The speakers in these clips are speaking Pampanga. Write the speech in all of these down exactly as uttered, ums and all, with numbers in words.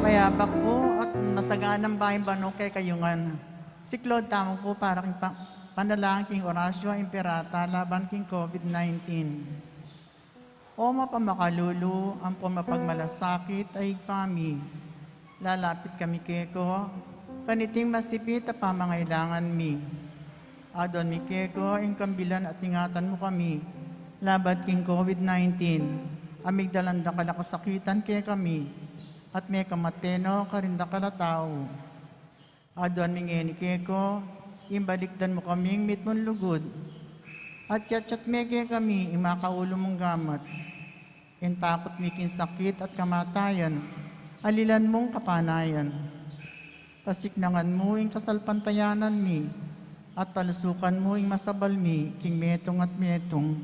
Mayap pu at masaganang bayung bano kekayu ngan. Siklaud tamu pu para king pa-, panalangin king Oratio Imperata laban king COVID nineteen. O mapamakalulu ampon mapagmalasakit a Ibpa mi, lalapit kami keka, kaniting masipit a pamangailangan mi. Aduan mi keka ing kambilan at ingatan mu kami laban king COVID nineteen, a migdalan dakal a kasakitan kekami, at mekamate no karing dakal a tau. Aduan mi ngeni keka, ing balikdan mu kaming mitmung lugud, at yatyat me kekami ing makaulu mung gamat. Ing takut mi king sakit at kamatayan, alilan mung kapanayan. Pasiknangan mu ing kasalpantayanan mi, at palusukan mu ing masabal mi king metung at metung.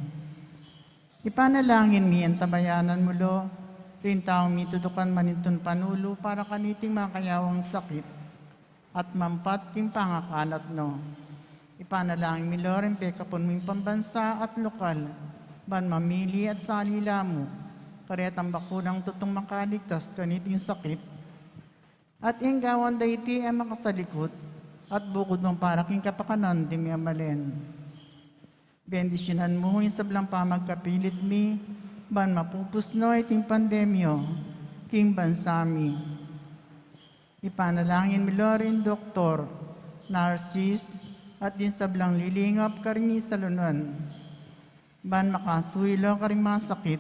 Ipanalangin mi ing tabayanan mu lo, ring taung mitutukan manintun panulu para kaniting makayawang sakit, at mampat king pangakanat no. Ipanalangin mi lo ring pekapun ming pambansa at lokal, ban mamili at salila mu karetang bakunang tutung makaligtas kaniting sakit. At ing gawan da iti e makasalikut, at bukud mung para king kapakanan ding memalen. Bendisyunan mu ing sablang pamagkapilit mi, ban mapupus no iting pandemya king bansa mi. Ipanalangin mi lo ring doktor, narsis, at ding sablang lilingap karing misalunan, ban makasuyu la karing masakit,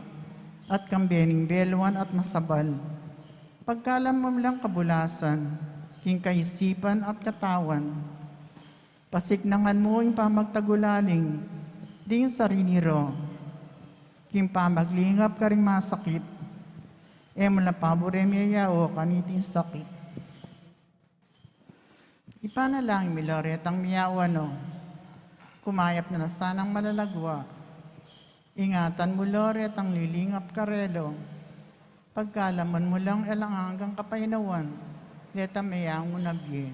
at kambe ning beluan at masabal. Pagkalam mu lang kabulasan king kaisipan at katawan. Pasiknangan mu ing pamagtagulaling ding sarili ro king pamaglingap karing masakit. E mu la paburen miyayao kaniting sakit. Ipanalangin mi lo retang miyawan no, kumayap na la sanang malalagwa. Ingatan mu lo retang lilingap karela. Pagkalam mu lang alang anggang kapaynawan detang meyangu na bie.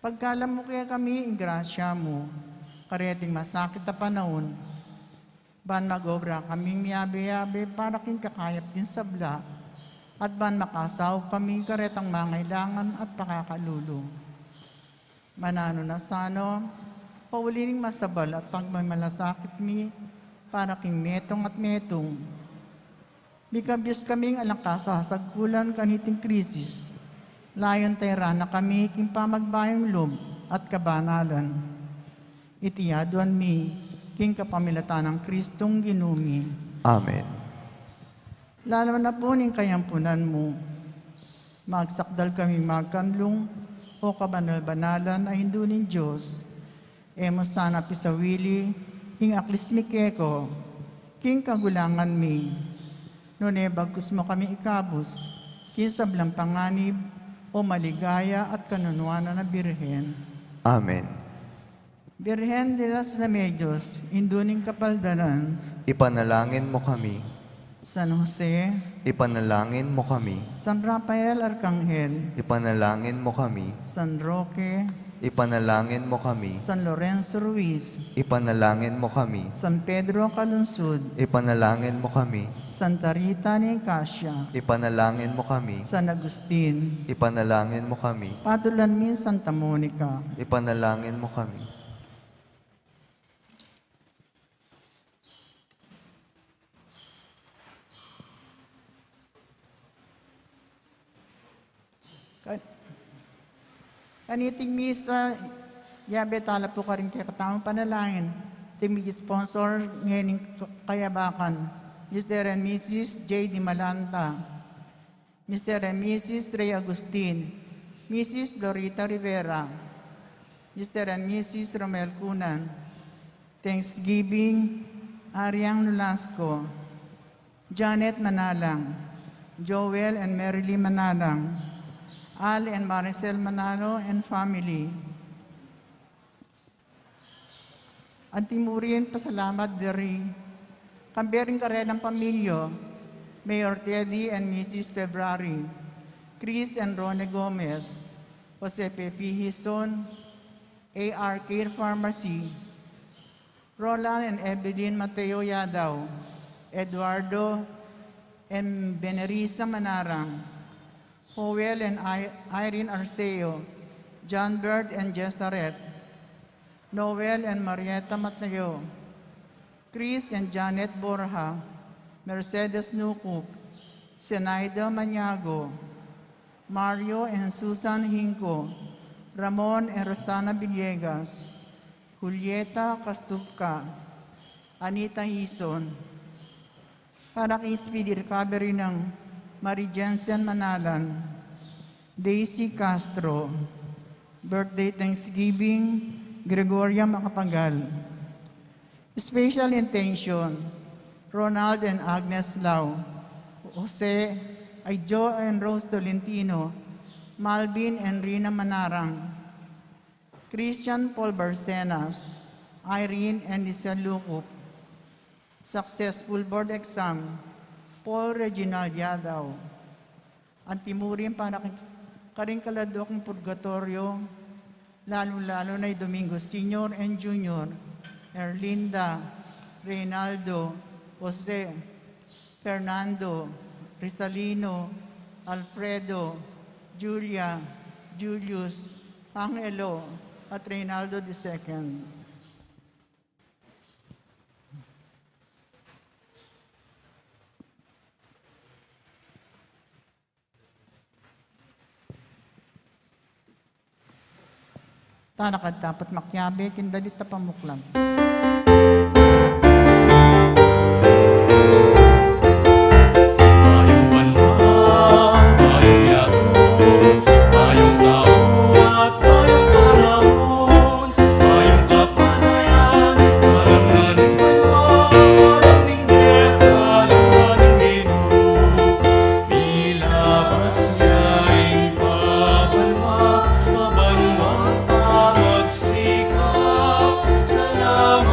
Pagkalam mu kekami ing grasya mu kareting masakit a panaun, ban mag-obra kaming miyabe-yabe para king kakayap ding sabla, at ban makasaup kami karetang mangailangan at pakakalulu. Mananu na sana, pauli ning masabal at pagmamalasakit mi para king metung at metung. Mikabyus kaming alang kasasagkulan kaniting krisis, layun tairan na kami king pamagbayung lub at kabanalan. Iti aduan mi king kapamilatan nang Kristong Ginu mi. Amen. Lalam na pu ning kayampunan mu, magsakdal kaming magkanlung, o kabanal-banalan a Indu ning Dios. E mu sana pisawili ing aklis mi keka king kagulangan mi, nune bagkus mu kami ikabus king sablang panganib, o maligaya at kanunuanan a Birhen. Amen. Birhen de los Remedios, Indu ning Kapaldanan. Ipanalangin mu kami. San Jose. Ipanalangin mu kami. San Rafael Arkanghel. Ipanalangin mu kami. San Roque. Ipanalangin mu kami. San Lorenzo Ruiz. Ipanalangin mu kami. San Pedro Calungsod. Ipanalangin mu kami. Santa Rita Nicasia. Ipanalangin mu kami. San Agustin. Ipanalangin mu kami. Patulan mi Santa Monica. Ipanalangin mu kami. Ka-, kaniting misa, yabe tala pu karing kekatamung panalangin. Ting mig-sponsor ngening kayabakan, Mister and Missus J D Malanta, Mister and Missus Rey Agustin, Missus Florita Rivera, Mister and Missus Romel Cunan. Thanksgiving, Ariang Nolasco, Janet Manalang, Joel and Merily Manalang, Al and Maricel Manalo and family. Anti mu rin pasalamat diri kambe ring karelang pamilya, Mayor Teddy and Missus February, Chris and Rone Gomez, Jose Pepe Hizon, A R Care Pharmacy, Roland and Evelyn Mateo Yadaw, Eduardo and Benarisa Manarang, Joel and I- Irene Arceo, John Bird and Jesaret, Noel and Marietta Mateo, Chris and Janet Borja, Mercedes Nucup, Zenaida Maniago, Mario and Susan Hinco, Ramon and Rosana Villegas, Julieta Castupca, Anita Hison, para kay speedy recovery ng Marie Jensen Manalan, Daisy Castro, birthday thanksgiving, Gregoria Macapagal. Special intention, Ronald and Agnes Lau, Jose, ay, Joe and Rose Tolentino, Malvin and Rina Manarang, Christian Paul Barcenas, Irene and Lisa Lucup. Successful board exam, Paul Reginald Yadaw. Antimurin para karing kaladwa king purgatoryo, lalu-lalu na i Domingo Senior and Junior, Erlinda, Reynaldo, Jose, Fernando, Rizalino, Alfredo, Julia, Julius, Angelo, at Reynaldo the second. Tana ka dapat makiabe king dalit a pamuklat. Mayung banwa, mayung yaku, mayung taun at mayung panahun, mayung kapanayan, alang na ning banwa, alang ning bie, alang na ning Ginu. Milabas ya ing pabanwa, pabanwang pamagsikap. Salamat.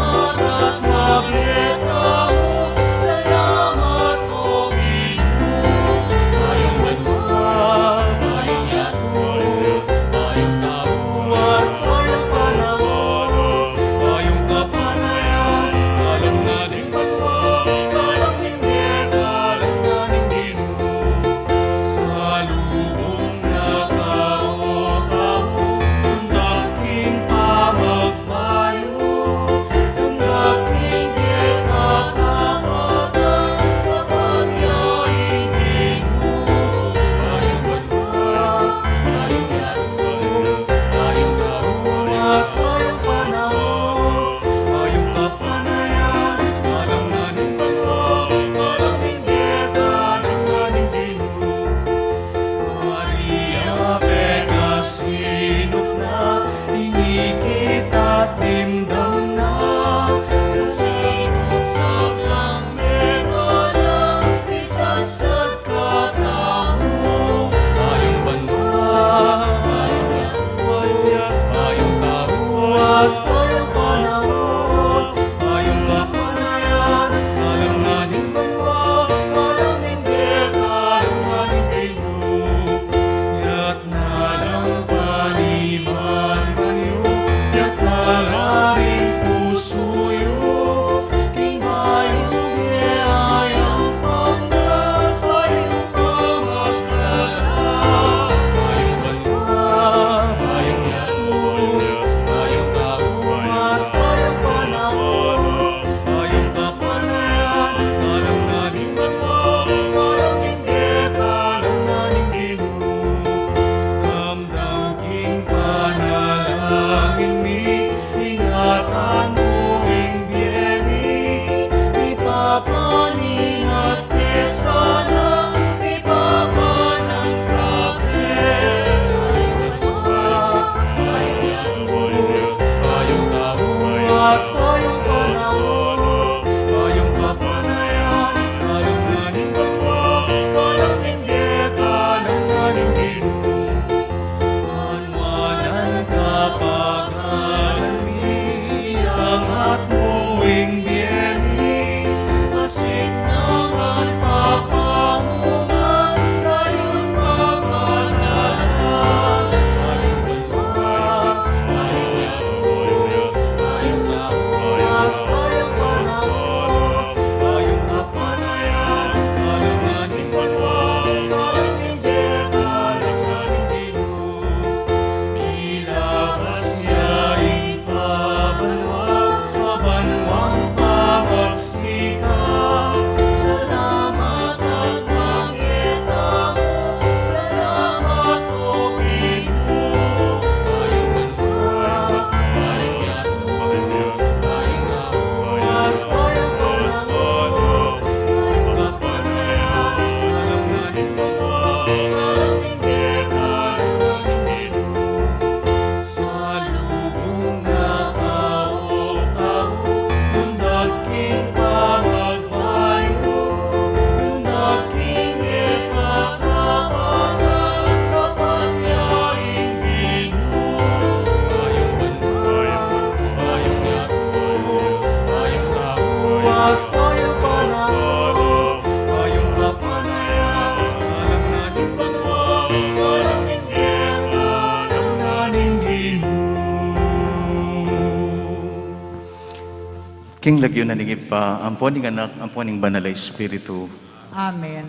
King lagyu na ning Ibpa, ampo ning Anak, ampo ning Banal a Espiritu. Amen.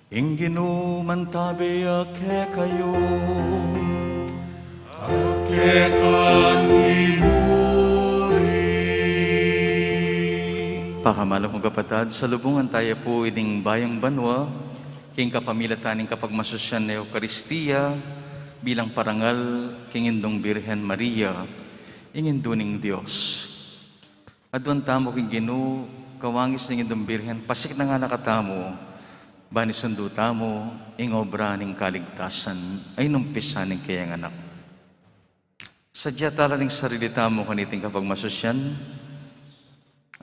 Ing Ginu mantabe ya kekayu. At keka mu rin. Pakamalan kung kapatad, salubungan taya pu ining bayung banua, king kapamilatan ning kapagmasusyan ning Eukaristia, bilang parangal king Indung Birhen Maria, ing Indu ning Dios. Aduan tamu king Ginu, kawangis ning Indung Birhen, pasiknangan na katamu, ban isundu tamu ing obra ning kaligtasan a inumpisa ning keyang Anak. Sadya tala ring sarili tamu kaniting kapagmasusyan,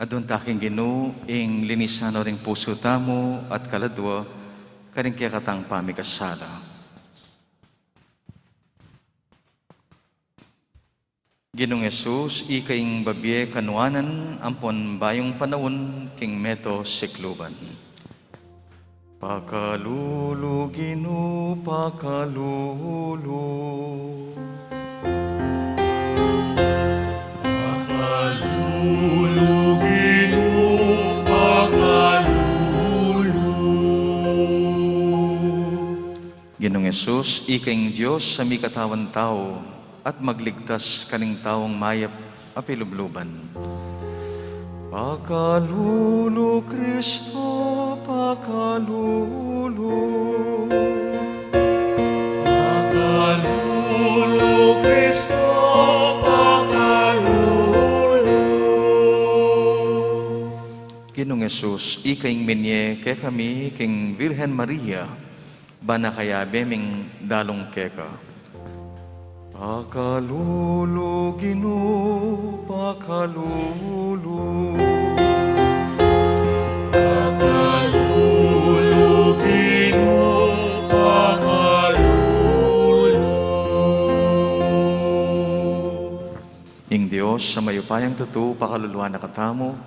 aduan ta king Ginu ing linisan no ring pusu tamu at kaladua karing kekatang pamikasala. Ginung Jesus, ika ing babie kanuanan ampon bayung panaun king mabilug a sikluban. Pakalulu, Ginu, pakalulu. Pakalulu, Ginu, pakalulu. Ginung Jesus, ika ing Dios a mikatawan tau at magligtas karing taung mayap a pilubluban. Pakalulu, Kristo, pakalulu. Pakalulu, Kristo, pakalulu. Ginung Jesus, ika ing minye kekami king Birhen Maria, ban akayabe ming dalung keka. Pakalulu, Ginu, pakalulu. Pakalulu, Ginu, pakalulu. Ing Dios a mayupayang tutu, pakaluluan na katamu,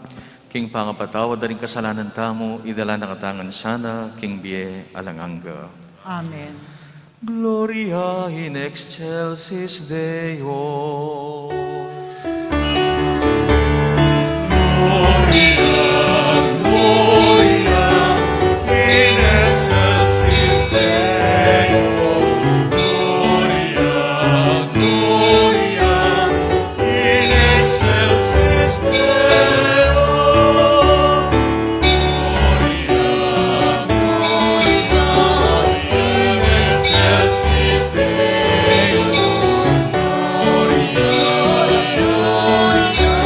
king pangapatawad da ring kasalanan tamu, idala na katamu ngan sana king bie alang angga. Amen. Gloria in excelsis Deo. Gloria, Gloria in excelsis Deo. Gloria, Gloria in excelsis Deo. Gloria, Gloria in excelsis Deo. Gloria, Gloria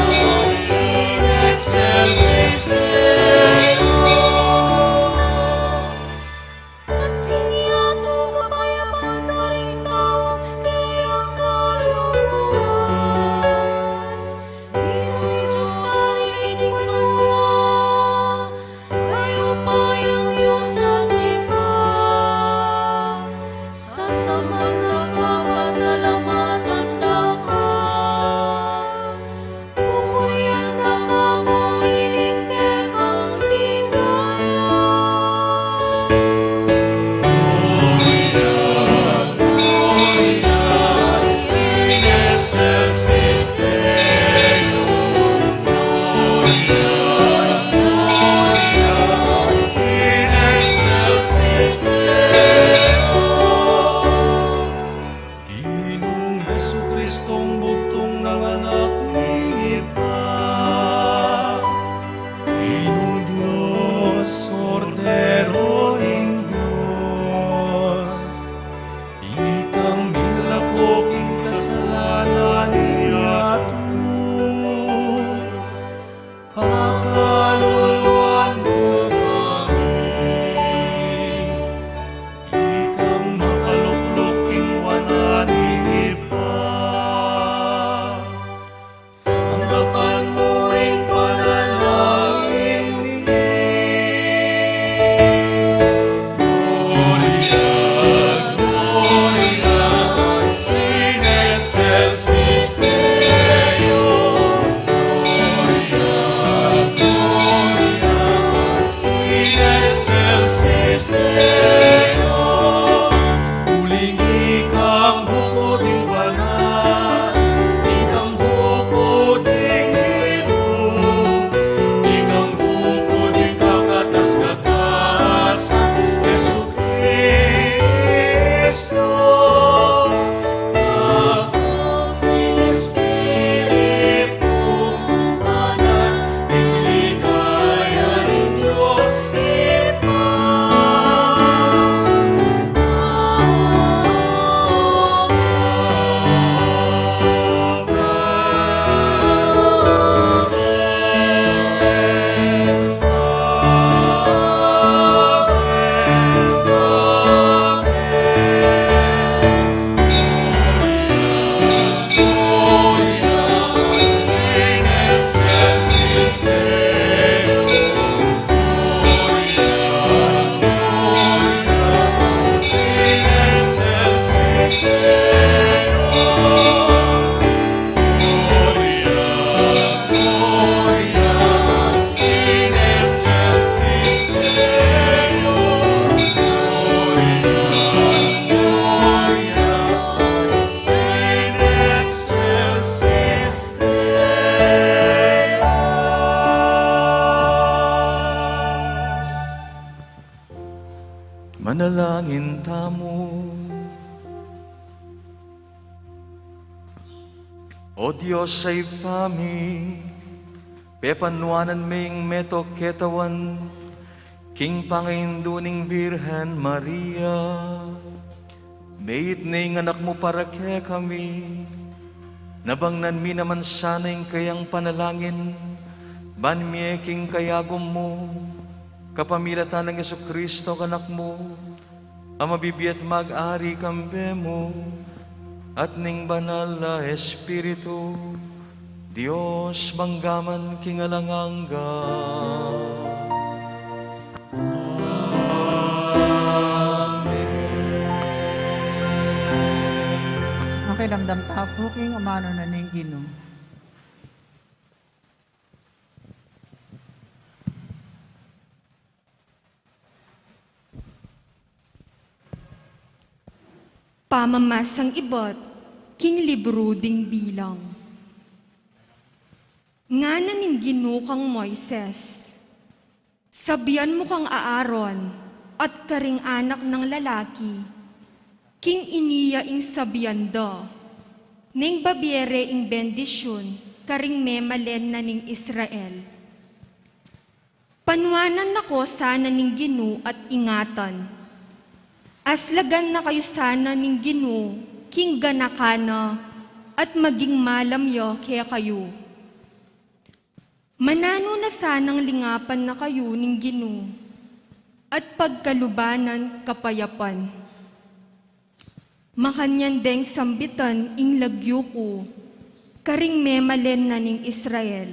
in excelsis Manalangin tamu. O Dios a Ibpa mi, pepanuanan me ing meto ketawan king pangaindu ning Virgen Maria. Meit ne ing anak mu para kekami. Nabangnan mi naman sana ing kayang panalangin, ban mie king kayagum mu, kapamilatan nang Jesucristo, anak mu, a mabibie at mag-ari kambe mu, at ning Banal a Espiritu, Dios, mangga man king alang angga. Amen. Makiramdam ta pu king amanu na ning Ginu. Pamamasang ibat king libru ding Bilang. Ngana ning Ginu kang Moises, sabian mu kang Aaron at karing anak nang lalaki, king ini ya ing sabian da, neng babie re ing bendisyun karing memalen na ning Israel. Panuanan na ko sana ning Ginu at ingatan. Aslagan na kayu sana ning Ginu king ganakan na at maging malam ya kekayu. Mananu na sanang lingapan na kayu ning Ginu at pagkaluban nang kapayapan. Makanyan deng sambitan ing lagyu ku karing memalen na ning Israel.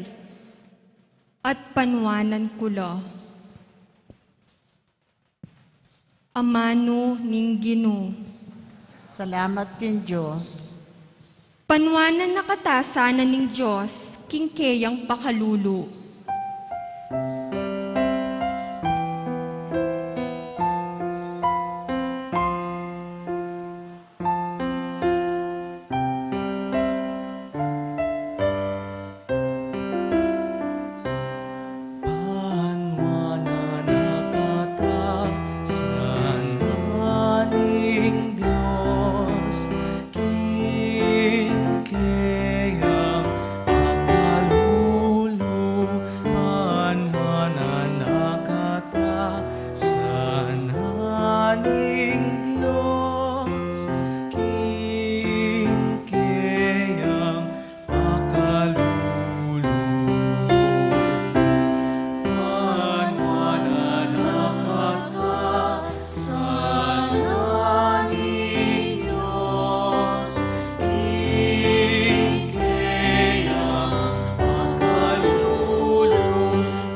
At panuanan ku la. Amanu ning Ginu. Salamat king Dios. Panuanan na kata sana ning Dios king keyang pakalulu. Panuanan na kata sana ning Dios king keyang pakalulu. Panuanan na kata sana ning Dios king keyang pakalulu. Panuanan na kata sana ning Dios king keyang pakalulu.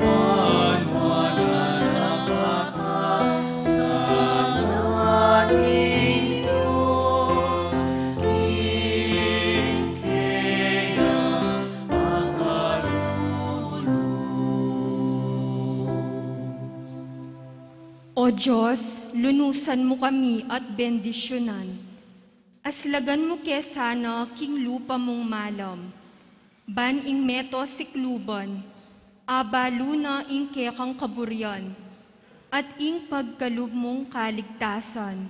Panuanan na kata sana ning Dios king keyang pakalulu. O Dios, lunusan mu kami at bendisyunan. Aslagan mu ke sana king lupa mung malam, ban ing meto sikluban, abalu na ing kekang kaburian, at ing pagkalub mung kaligtasan.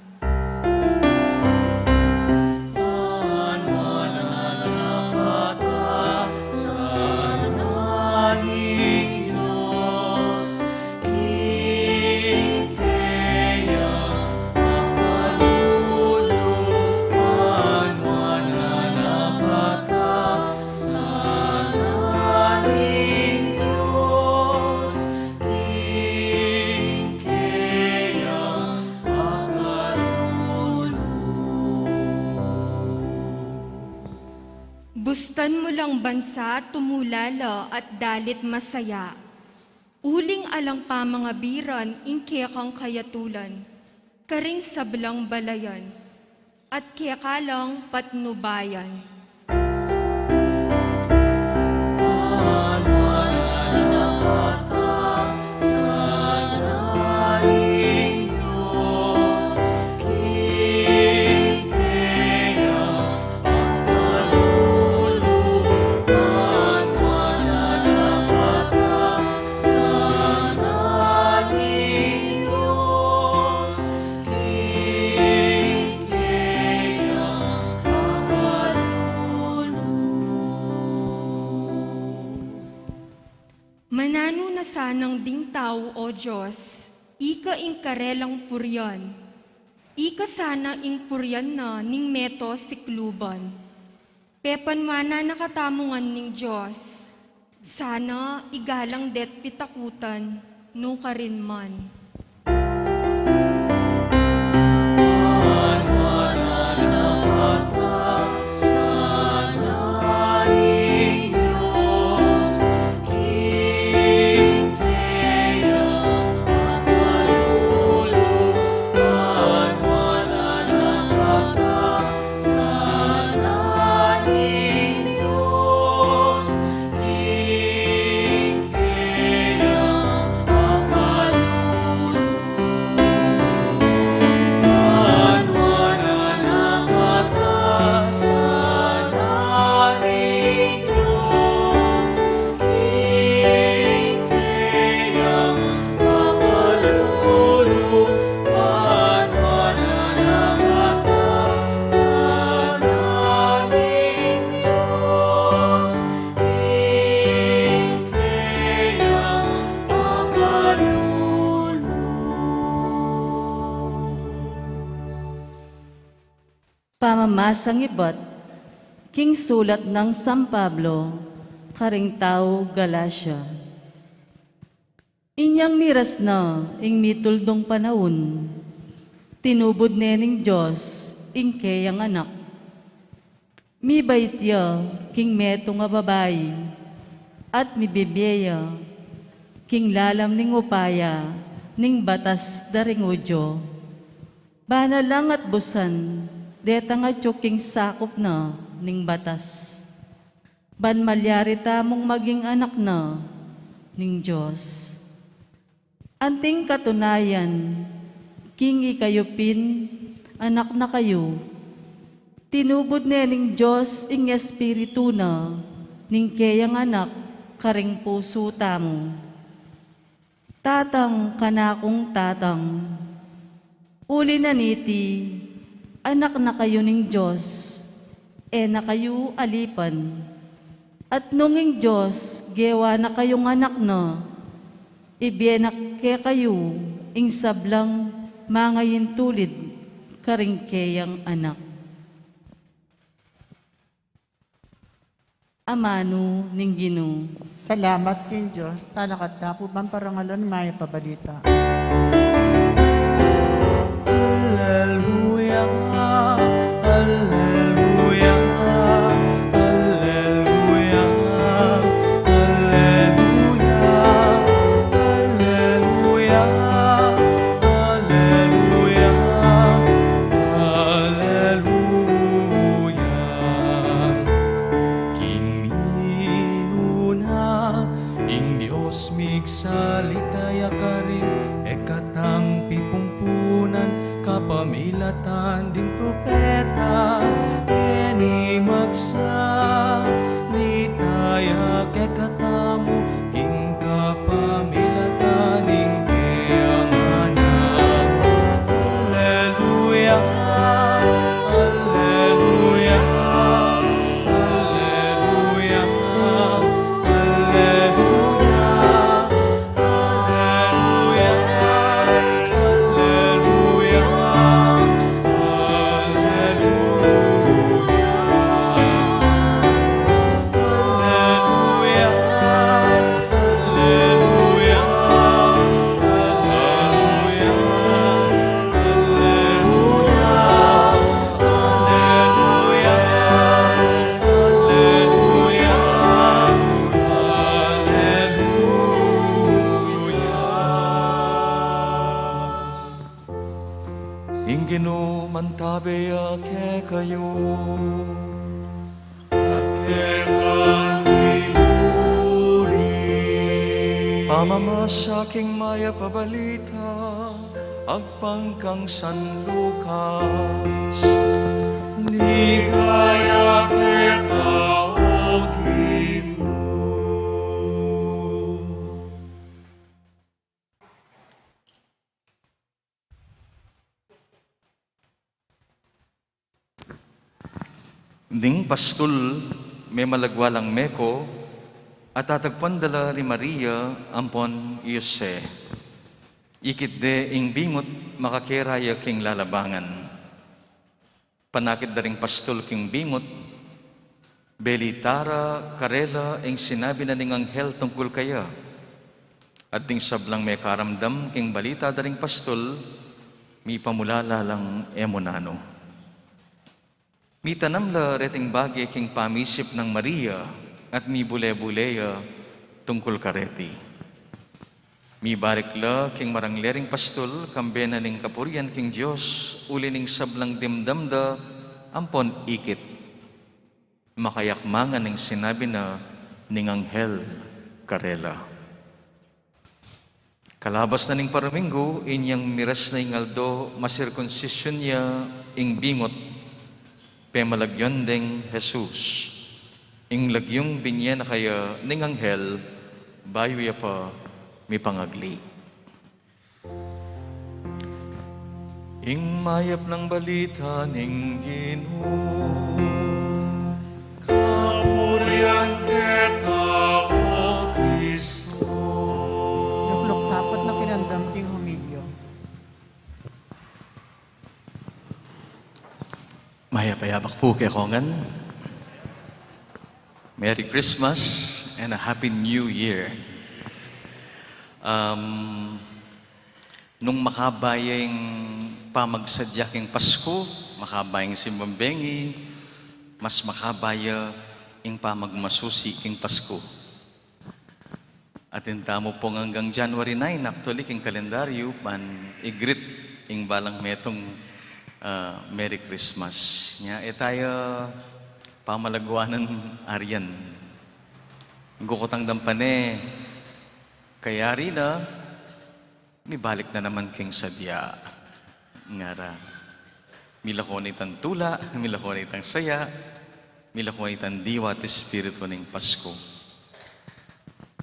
Panuanan na kata sana ning Dios king keyang pakalulu. Panuanan na kata sana ning Dios king keyang pakalulu. Bustan mu lang bansa tumulala at dalit masaya. Uling alang pamangabiran ing kekang kayatulan, karing sablang balayan, at keka lang patnubayan. O Dios, ika ing karelang purian. Ika sana ing purian na ning meto sikluban. Pepanuan na katamu ngan ning Dios, sana igalang de't pitakutan, nukarin man. Pamamasang ibat king sulat nang San Pablo karing tau Galacia. Inyang miras na ing mituldung panaun, tinubud ne ning Dios ing keyang Anak. Mibait ya king metung a babai, at mibibie ya king lalam ning upaya ning batas da ring Judio. Bana lang at busan, detang atyu king sakup na ning batas, ban malyari tamung maging anak na ning Dios. Anting katunayan, king ikayu pin, anak na kayu. Tinubud ne ning Dios ing Espiritu na ning keyang Anak karing pusu tamu. Tatang, kanakung Tatang. Uli na niti, anak na kayu ning Dios, e na kayu alipan. At nung ing Dios gewa na kayung anak na, ibie na kekayu ing sablang mangayintulid karing keyang anak. Amanu ning Ginu. Salamat king Dios. Talakad ta pu ban parangalan ing mayap a balita. Alleluia, alleluia, alleluia, alleluia, alleluia, alleluia, alleluia. King minuna ing Dios, migsalita ya karing e katang pipumpunan, kapamilatan ding propeta. Ngeni magsalita ya kekatamu king kapamilatan ning keyang Anak. Alleluia, alleluia, alleluia, alleluia, alleluia, alleluia, alleluia. Ing Ginu mantabe ya kekayu. At keka rin. Pamamasa king mayap a balita agpang kang San Lucas. Ligaya keka, O Ginu. Ding pastul, memalagwa lang meko, at tatagpuan da la i Maria ampon i Jose. Ikit de ing bingut, makakera ya king lalabangan. Panakit da ring pastul king bingut, belita ra karela ing sinabi na ning anghel tungkul kaya. At ding sablang mekaramdam king balita da ring pastul, mipamulala lang e mu nanu. Mitanam la reting bage king pamisip nang Maria at mibule-bule ya tungkul kareti. Mibalik la king marangle ring pastul, kambe na ning kapurian king Dios, uli ning sablang dimdam da ampon ikit. Makayakmangan ing sinabi na ning anghel karela. Kalabas na ning paruminggu, inyang miras na ing aldo, masirkunsisyun ya ing bingut, pemalagyu deng Jesus. Ing lagyung binye na kaya ning anghel, bayu ya pa mipangagli. Ing mayap nang balita ning Ginu. Kapurian keka, O Kristo. Lukluk tapat na pinandam king homilya. Mayap a yabak pu kekongan. Merry Christmas and a Happy New Year. Um, nung makabaya ing pamagsadya king Pasku, makabaya ing simbang bengi, mas makabaya ing pamagmasusi king Pasku. Atin tamu pung anggang January nine, actually, king kalendaryu, ban i-greet ing balang metung, ah, Merry Christmas. Nya, e taya pamalaguanan aryan. Gukutang dampane, kayari na, mibalik na naman king sadya. Ngara, milako na itang tula, milako na itang saya, milako na itang diwa at espiritu ning Pasku.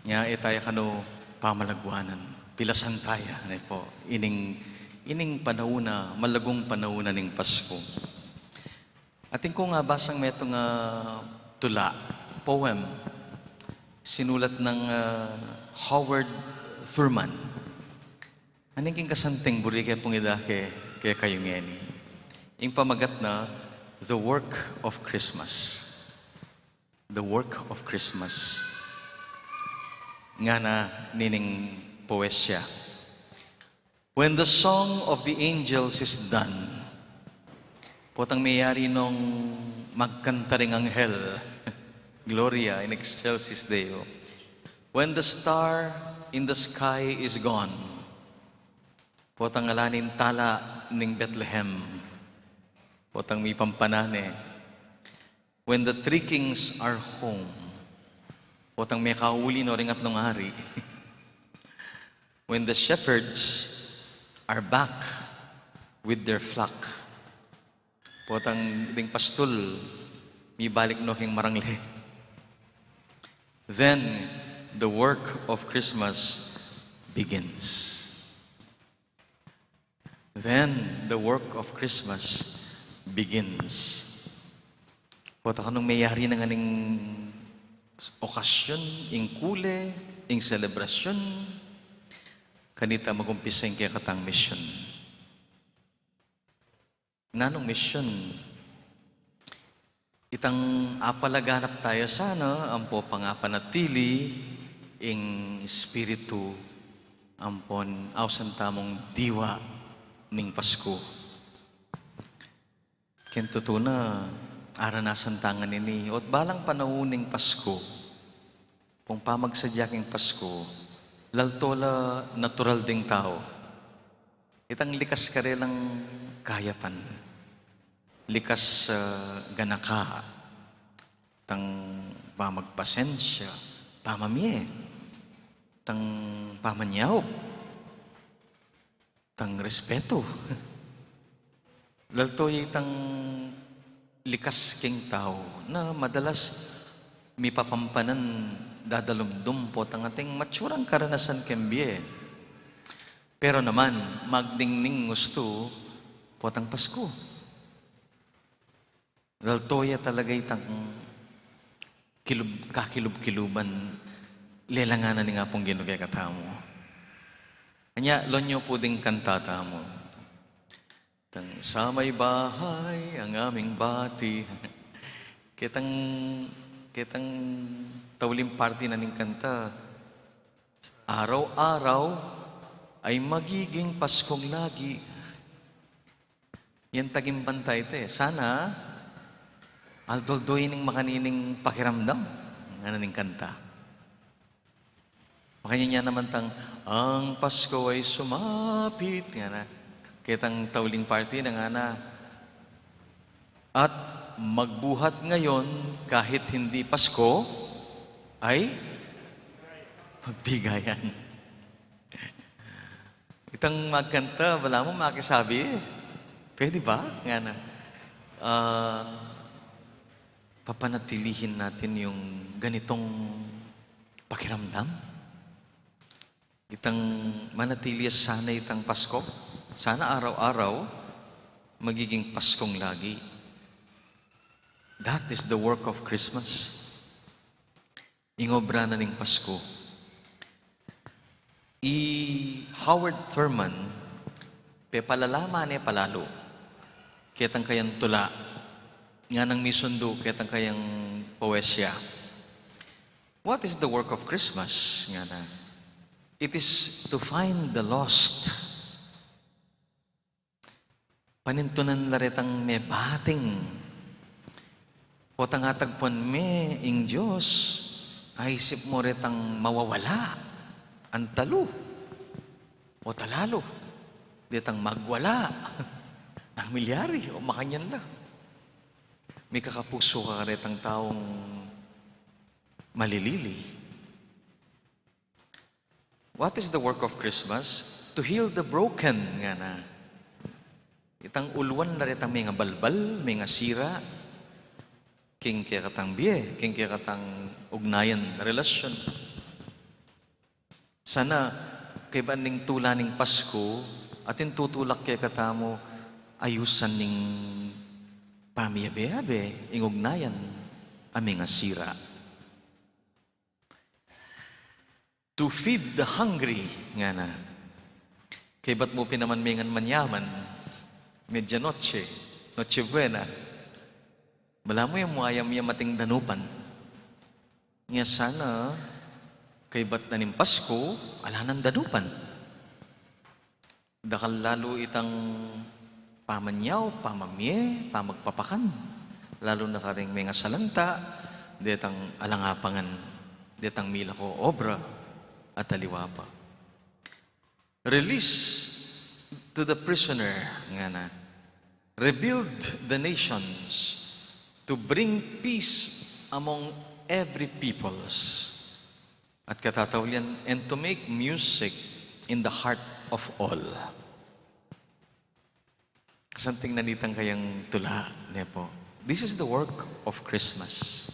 Nya, e taya kanu pamalaguanan. Pilasan taya, ne po, ining, ining panaun a, malagung panaun a ning Pasku. Atin kung, ah, basang metung a tula, poem, sinulat nang, ah, Howard Thurman. Aning king kasanting buri ke pung idake kekayu ngeni. Ing pamagat na The Work of Christmas. The Work of Christmas. Ngana nining poesya. When the song of the angels is done, potang meyari nong magkanta ring anghel, Gloria in excelsis Deo. When the star in the sky is gone, potang ala ning tala ning Bethlehem, potang mipampanan ne. When the three kings are home, potang mekauli no ring atlung ari. When the shepherds are back with their flock, potang ding pastul mibalik no king marangle. Then the work of Christmas begins. Then the work of Christmas begins. Potang nung meyari na ngan ing okasyun, ing kule, ing selebrasyun, kanita magumpisa ing kekatang misyun. Nanung misyun? Itang apalaganap taya sana ampo pangapanatili ing espiritu ampon ausan tamung diwa ning Pasku. Ken tutu na, aranasan ta ngan ini, o't balang panaun ning Pasku, pung pamagsadya king Pasku, lalto la natural ding tau. Itang likas karelang kayapan, likas, ah, ganaka, tang pamagpasensya, pamamie, tang pamanyaup, tang respetu. Lalto ya itang likas king tau na madalas mipapampanan dadalumdum potang ating matsurang karanasan king bie. Pero naman, magdingning gustu potang Pasku. Lalto ya talaga itang kilub-, kakilub-kiluban, lelangan na ning Apung Ginu kekatamu. Anya, lawen yu pu ding kanta tamu. Tang sa may bahay ang aming bati. Ketang, ketang tauling parti na ning kanta. Araw-araw ay magiging Paskong lagi. Yan taging bantay te. Sana, aldoldo ining makanining pakiramdam. Ngana ning kanta. Makanyan ya naman tang, "Ang Pasko ay sumapit," ngana. Ketang tauling parti na ngana, "At magbuhat ngayon kahit hindi Pasko," ay magbigayan. Itang magkanta, balamu makisabi, pwede ba? Ngana. Ah, papanatilihin natin yung ganitong pakiramdam. Itang manatili sana itang Pasko. Sana araw-araw magiging Paskong lagi. That is the work of Christmas. Ing obra na ning Pasko. I Howard Thurman, pepalalaman ne palalu ketang kayang tula, nganang misundu ketang kayang poesya. What is the work of Christmas? Ngana. It is to find the lost. Panintunan la retang mebating. Potang atagpuan me ing Dios, aisip mo retang mawawala, antalu, o talalu, detang magwala, namilyari, o makanyan la. Mikakapusu ka retang taung malilili. What is the work of Christmas? To heal the broken, ngana. Itang uluan la retang mengabalbal, mengasira, king kekatang bie, king kekatang ugnayan, relasyon. Sana, kaybat ning tula ning Pasko, atin tutulak kekatamu, ayusan ning pamiabe-abe, ing ugnayan, a mengasira. To feed the hungry, ngana. Kaybat mu pin naman mengan manyaman, medianoche, Noche Buena. Balamu yang mu ayam yang mating danupan. Nya sana, kaybat na ning Pasko, ala nang danupan. Dakal lalu itang pamanyaw, pamamie, pamagpapakan, lalu na karing mengasalanta, detang alang apangan, detang milako obra, at aliwa pa. Release to the prisoner, ngana. Rebuild the nations, to bring peace among every peoples. At katataulian, and to make music in the heart of all. Kasanting na nitang kayang tula, ne pu. This is the work of Christmas.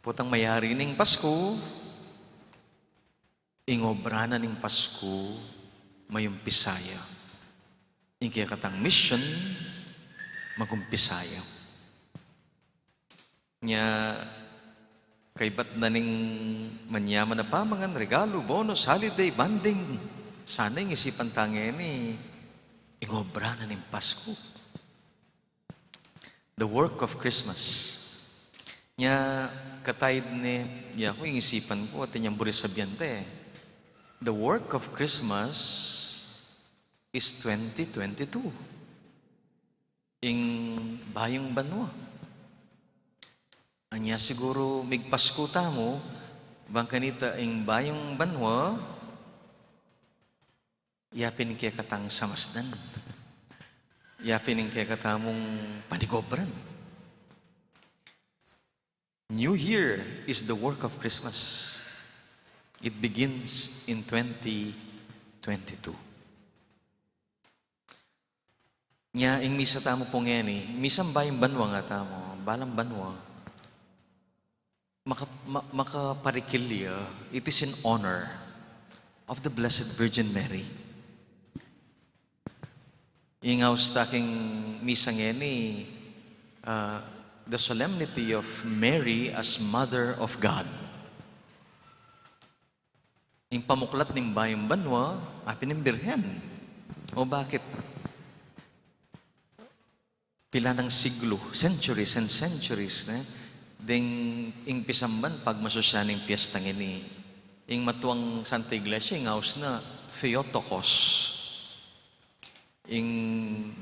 Potang mayari ning Pasko, ing obra na ning Pasko, mayumpisa ya. Ing kekatang mission, magumpisa ya. Nya, kaybat na ning manyaman a pamangan, regalu, bonus, holiday, bonding. Sana ing isipan ta ngeni, ing obra na ning Pasko. The work of Christmas. Nya, kataid ne, ya ku ing isipan ku, atin yang buri sabian te. The work of Christmas is twenty twenty-two. Ing bayung banua. Anya siguru migpasku tamu, bang kanita ing bayung banua, yapin kekatang samasdan. Yapin ing kekatamung panigobran. New Year is the work of Christmas. It begins in twenty twenty-two. Nya, ing misa tamu pu ngeni, misang bayung banua nga tamu, balang banua, maka-, ma-, makaparikil ya, it is in honor of the Blessed Virgin Mary. Ing aus ta king misa ngeni, ah, the solemnity of Mary as Mother of God. Ing pamuklat ning bayung banua, apin ing Birhen. O bakit? Pilan a siglo, centuries and centuries, ne? Deng ing pisamban pagmasusyan ning piyesta ngeni. Ing matuang Santa Iglesia, ing aus na Theotokos. Ing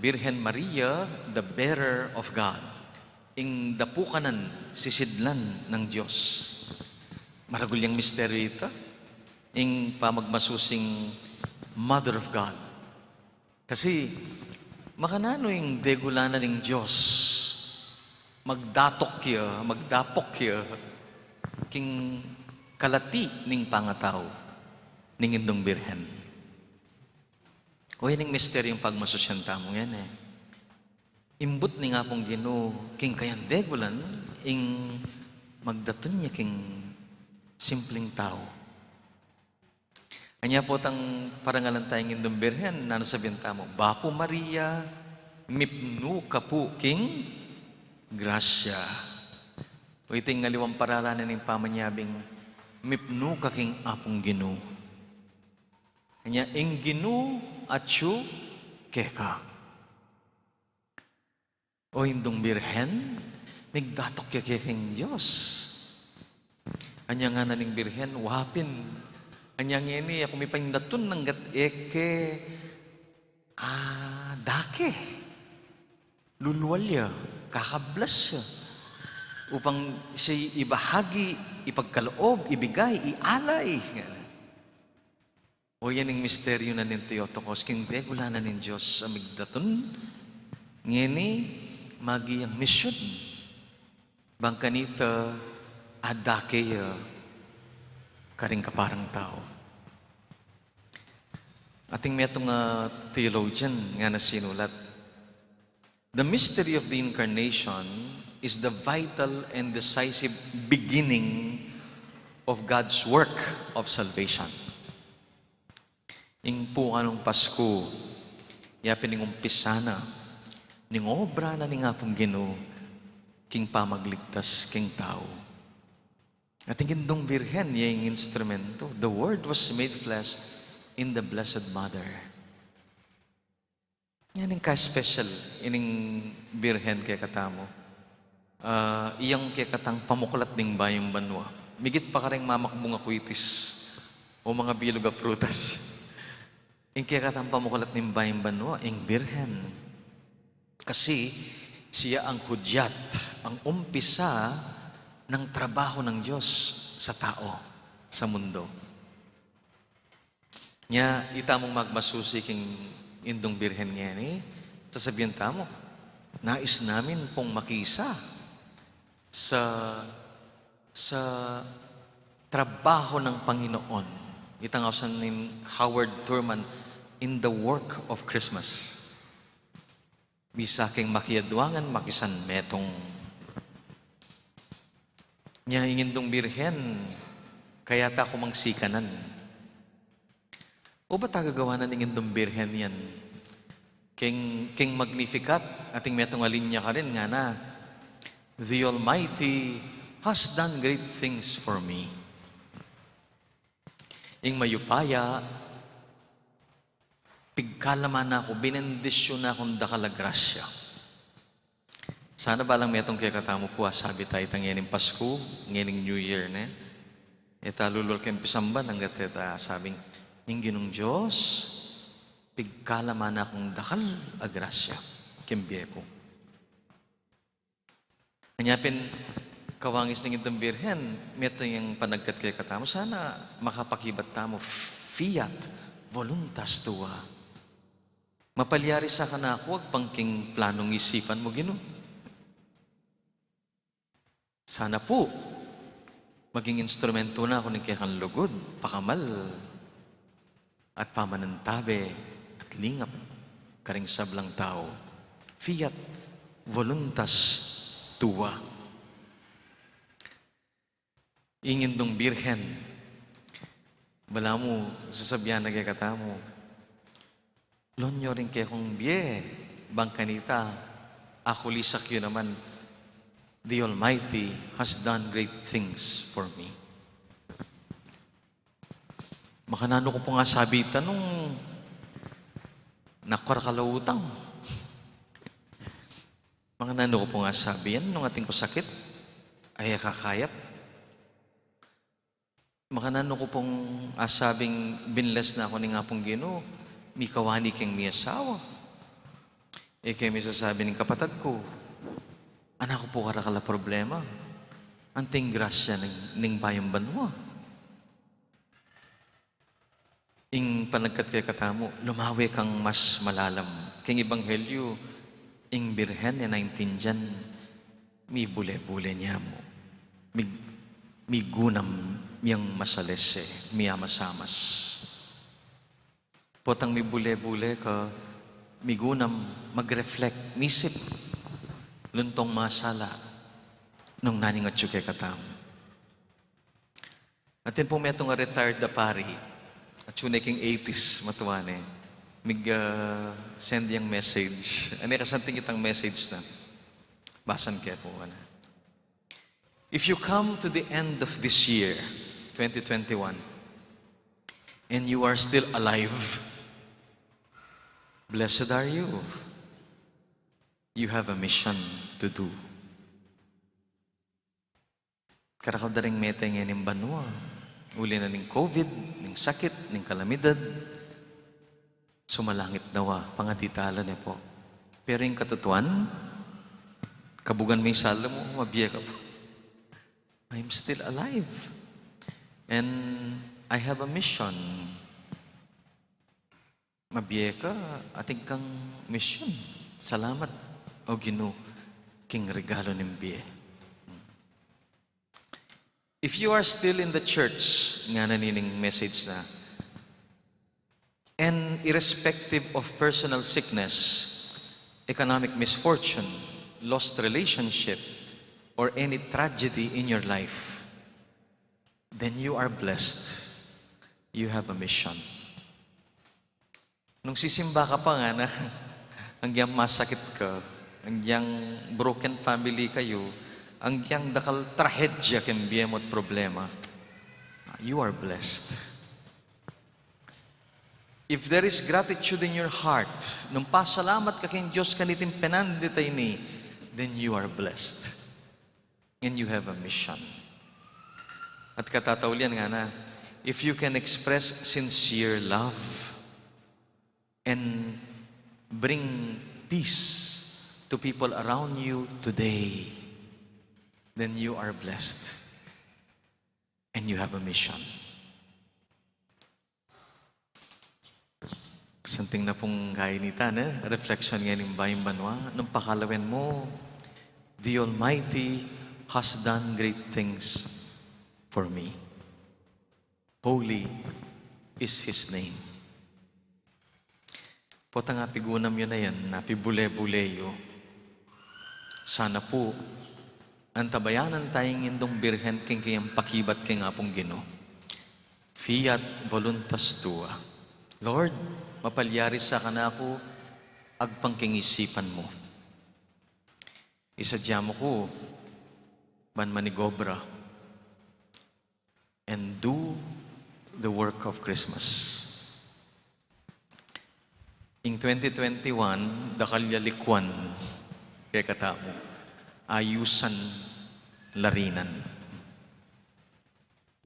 Birhen Maria, the bearer of God. Ing dapukanan, sisidlan ng Diyos. Maragul yang misteryo ita, ing pamagmasusing Mother of God. Kasi, makananu ing degulanan ning Diyos, magdatok ya, magdapok ya, king kalati ning pangatau, ning Indung Birhen. O, yan ing misteryung pagmasusyan tamu ngeni, e. Imbut ning Apung Ginu, king kayang degulan, ing magdatun ya king simpling tau. Anya potang parangalan taya ing Indung Birhen, nanu sabyan tamu, Bapu Maria, mipnu ka pu king grasya. O, iti ing aliwang paralan ning pamanyabing, mipnu ka king Apung Ginu. Anya, ing Ginu atyu keka. O Indung Birhen, migdatok ya keka king Dios. Anya ngana ning Birhen, wa pin. Anya ngeni, aku mipaindatun nang gat eke, a, dake. Lulual ya, kakablas ya. Upang siya ibahagi, ipagkaloob, ibigay, ialay. O, yan ing misteryo na ning Theotokos, king degulanan ning Dios a migdatun ngeni, maging misyun. Bang kanita, adake ya karing kaparang tau. Atin metung a theologian ngana sinulat, "The mystery of the incarnation is the vital and decisive beginning of God's work of salvation." Ing pukanan ning Pasku, ya pin ing umpisa na ning obra na ning Apung Ginu king pamagligtas king tau. At ing Indung Birhen, ya ing instrumento, the Word was made flesh in the Blessed Mother. Yan ing ka-special ining Birhen kekatamu. A, iyang kekatang pamuklat ning bayung banua. Migit pa karing mamakbung a kwitis o mga bilog a prutas. Ing kekatang pamuklat ning bayung banua, ing Birhen. Kasi siya ang hudyat, ang umpisa ng trabaho ng Diyos sa tao, sa mundo. Nya, ita mung magmasusi king Indung Birhen ngeni, sasabian tamu, "Nais namin pong makisa sa, sa trabaho ng Panginoon." Itang ausan ning Howard Thurman, "In the Work of Christmas." Bisa king makiadwangan, makisan metung. Nya ing Indung Birhen, kaya ta ku mang sikanan. O ba ta gagawan ing Indung Birhen yan? King, king Magnificat, atin metung a linya karin ngana, "The Almighty has done great things for me." Ing Mayupaya, pigkalaman na ku, binendisyon na kung dakal a grasya. Sana balang metung kekatamu pu, a, sabi ta itang ngening Pasku, ngening New Year, ne? E ta lulwal king pisamban, anggat e ta sabing, "Ing Ginung Dios, pigkalaman na kung dakal a grasya king bie ku." Anya pin, kawangis ning Indung Birhen, metung yang panagkat kekatamu, sana makapakibat tamu, "Fiat voluntas tua." Mapalyari sa kanaku, agpang king planung isipan mu, Ginu. Sana pu, maging instrumento na ku ning kekang lugud, pakamal, at pamanantabe, at lingap, karing sablang tau. "Fiat voluntas tua." Ing Indung Birhen, balamu sasabian na kekatamu, "Loan yu ring kekong bie, bang kanita, akulisak yu naman, the Almighty has done great things for me." Makananu ku pung asabi ita nung naku, karakal a utang? Makananu ku pung asabi yan nung atin kung sakit, e ya kakayap? Makananu ku pung asabing binles na ku ning Apung Ginu, mikawani keng miyasawa? E ke misasabi ning kapatad ku, anak ku pu karakal a problema, anting grasya ning, ning bayung banua. Ing panagkat kekatamu, lumawe kang mas malalam. Keng ebanghelyu, ing Birhen e naintindian, mibule-bule ne mu. Mig-, migunam yang masalese, miyamasamas. Potang mibule-bule ka, migunam, mag-reflect, misip, luntong masala, nung naning atyu kekatamu. Atin pung metung a retired a pari, atyu ne king eighties, matua ne, mig, ah, send yang message. Ane kasanting itang message na. Basan ke pu, ana. If you come to the end of this year, twenty twenty-one, and you are still alive, blessed are you. You have a mission to do. Karakal da ring mete ngening banua, uli na ning covid, ning sakit, ning kalamidad. Sumalangit na wa, pangadi tala ne pu. Pero ing katutuan, kabugan me ing sala mu, mabie ka pu. I'm still alive. And I have a mission. Mabie ka, atin kang mission. Salamat, O Ginu, king regalu ning bie. If you are still in the church, ngana nining message na, and irrespective of personal sickness, economic misfortune, lost relationship, or any tragedy in your life, then you are blessed. You have a mission. Nung sisimba ka pa, ngana, agyang masakit ka, agyang broken family kayu, agyang dakal trahedya king bie mu at problema, you are blessed. If there is gratitude in your heart, nung pasalamat ka king Dios kaniting penandit a ini, then you are blessed. And you have a mission. At katataulian, ngana, if you can express sincere love and bring peace to people around you today, then you are blessed and you have a mission. Santing na pung kainitan, e? Reflection ngening bayung banua, nung pakalawen mu, "The Almighty has done great things for me. Holy is His name." Potang apigunam yu na yan, apibule-bule yu. Sana pu, antabayanan taya ing Indung Birhen king kayang pakibat king Apung Ginu. Fiat voluntas tua. Lord, mapalyari sa kanaku agpang king isipan mu. Isadya mu ku ban manigobra and do the work of Christmas. Ing twenty twenty-one, dakal ya likuan kekatamu, ayusan, larinan.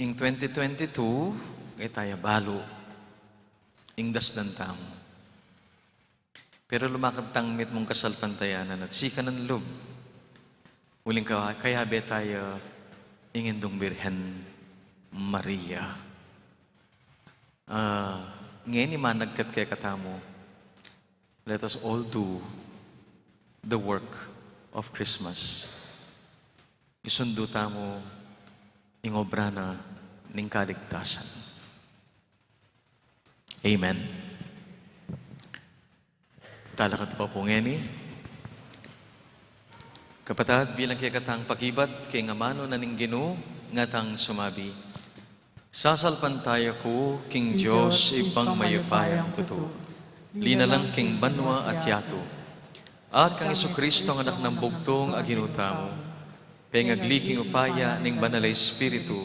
Ing twenty twenty-two, e taya balu ing dasdan tamu. Pero lumakad tang mitmung kasalpantayanan at sikanan lub. Uling ka-, kayabe taya ing Indung Birhen Maria. Ah, ngeni managkat kekatamu, let us all do the work of Christmas. Isundu tamu ing obra na ning kaligtasan. Amen. Talakad pa pu ngeni. Kapatad, bilang kekatang pakibat king amanu na ning Ginu, ngatang sumabi, "Sasalpantaya ku king Dios, Ibpang mayupayang tutu, linalang king banua at yatu, at kang Jesucristo, Anak nang bugtung a Ginu tamu, pengagli king upaya ning Banal a Espiritu,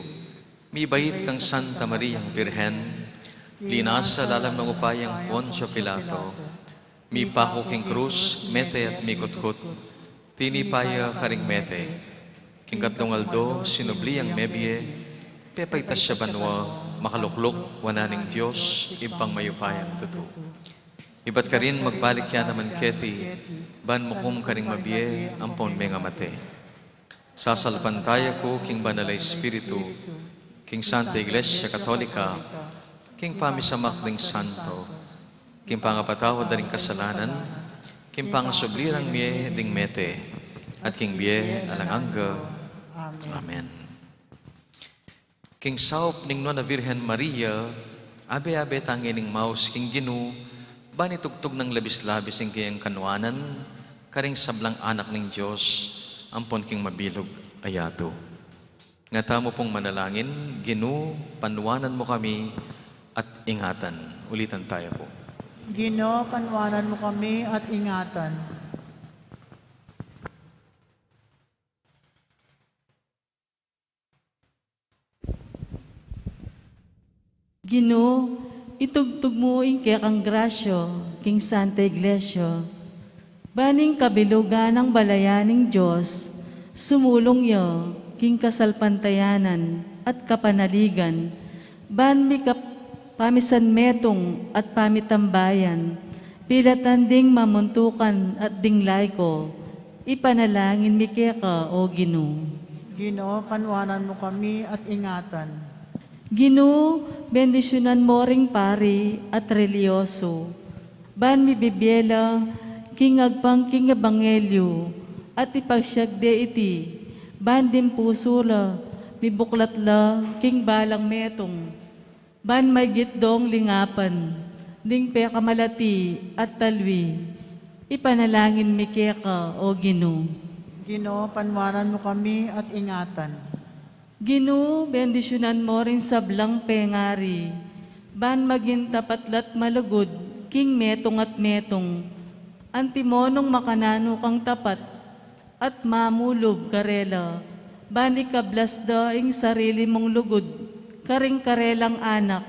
mibait kang Santa Mariang Birhen, Linasa lalam ning upaya nang Poncio Pilato, mipaku king krus, mete at mikutkut. Tinipa ya karing mete. King katlung aldo, sinubli yang mebie, pepaitas ya banua, makalukluk wanan ning Dios, Ibpang mayupayang tutu. Ibat karin magbalik ya naman keti, ban mukum karing mabie ampon mengamate. Sasalpantaya ku king Banal a Espiritu, king Santa Iglesia Katolika, king pamisamak ding santo, king pangapatawad da ring kasalanan, king pangasubli rang mie ding mete, at king bie alang angga. Amen. King saup ning Nuan a Virgen Maria, abe-abe tang ngening maus king Ginu, ban itugtug nang labis-labis ing kayang kanuanan, karing sablang anak ning Dios, ampon king mabilug a yatu. Nga tamu pung manalangin, Ginu, panuanan mu kami at ingatan. Ulitan taya pu. Ginu, panuanan mu kami at ingatan. Ginu, itugtug mu ing kekang grasya king Santa Iglesia, ban ing kabilugan nang balayan ning Dios sumulung ya king kasalpantayanan at kapanaligan, ban mika pamisanmetung at pamitambayan, pilatan ding mamuntukan at ding laiko, ipanalangin mi keka, O Ginu. Ginu, panuanan mu kami at ingatan. Ginu, bendisyunan mu ring pari at relihiyoso, ban mibibie la king agpang king ebanghelyu, at ipagsiag de iti, ban ding pusu la mibuklat la king balang metung, ban maygit dong lingapan ding pekamalati at talwi, ipanalangin mi keka, O Ginu. Ginu, panuanan mu kami at ingatan. Ginu, bendisyunan mu ring sablang pengari, ban maging tapat la't malugud king metung at metung, antimonong makananu kang tapat, at mamulub karela, ban ikablas da ing sarili mung lugud karing karelang anak,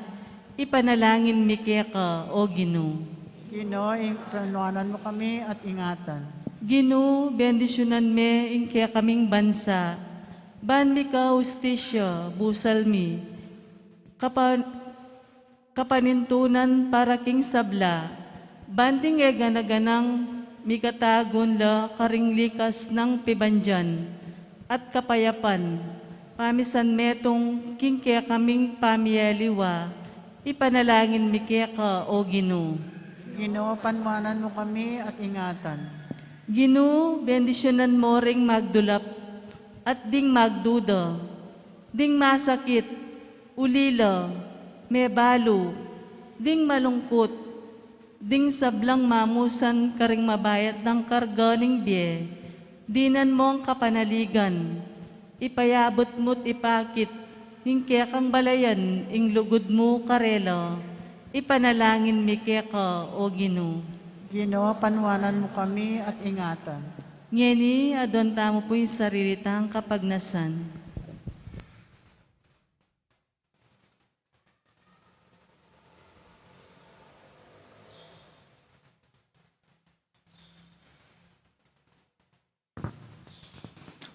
ipanalangin mi keka, O Ginu. Ginu, ing panuanan mu kami at ingatan. Ginu, bendisyunan me ing kekaming bansa, ban mika hustisya, busal mi, kapa-, kapanintunan para king sabla, ban ding e gana-ganang mikatagun la karing likas nang pibandian at kapayapan, pamisanmetung king kekaming pamiyaliwa, ipanalangin mi keka, O Ginu. Ginu, panuanan mu kami at ingatan. Ginu, bendisyunan mu ring magdulap at ding magduda, ding masakit, ulila, mebalu, ding malungkut, ding sablang mamusan karing mabayat nang karga ning bie, dinan mung kapanaligan, ipayabut mu't ipakit ning kekang balayan ing lugud mu karela, ipanalangin mi keka, O Ginu. Ginu, panuanan mu kami at ingatan. Ngeni, aduan tamu pu ing sarili tang kapagnasan.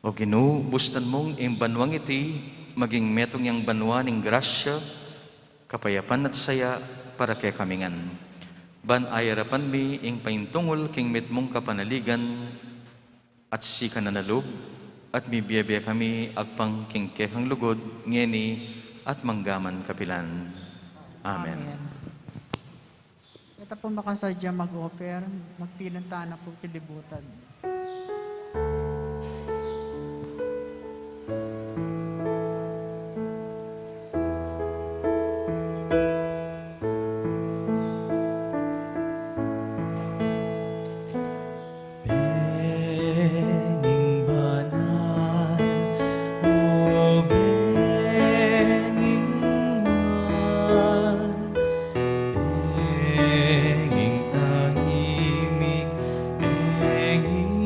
O Ginu, bustan mung ing banuang iti maging metung yang banua ning grasya, kapayapan at saya para kekami ngan. Ban ayarapan mi ing paintungul king mitmung kapanaligan, at sikanan a lub, at mibie-bie kami agpang king kekang lugud, ngeni at manggaman kapilan. Amen. Amen. Ita pu makasadya mag-offer, magpilan tana pu kilibutan. Benging banal, o benging nuan, benging tahimik, benging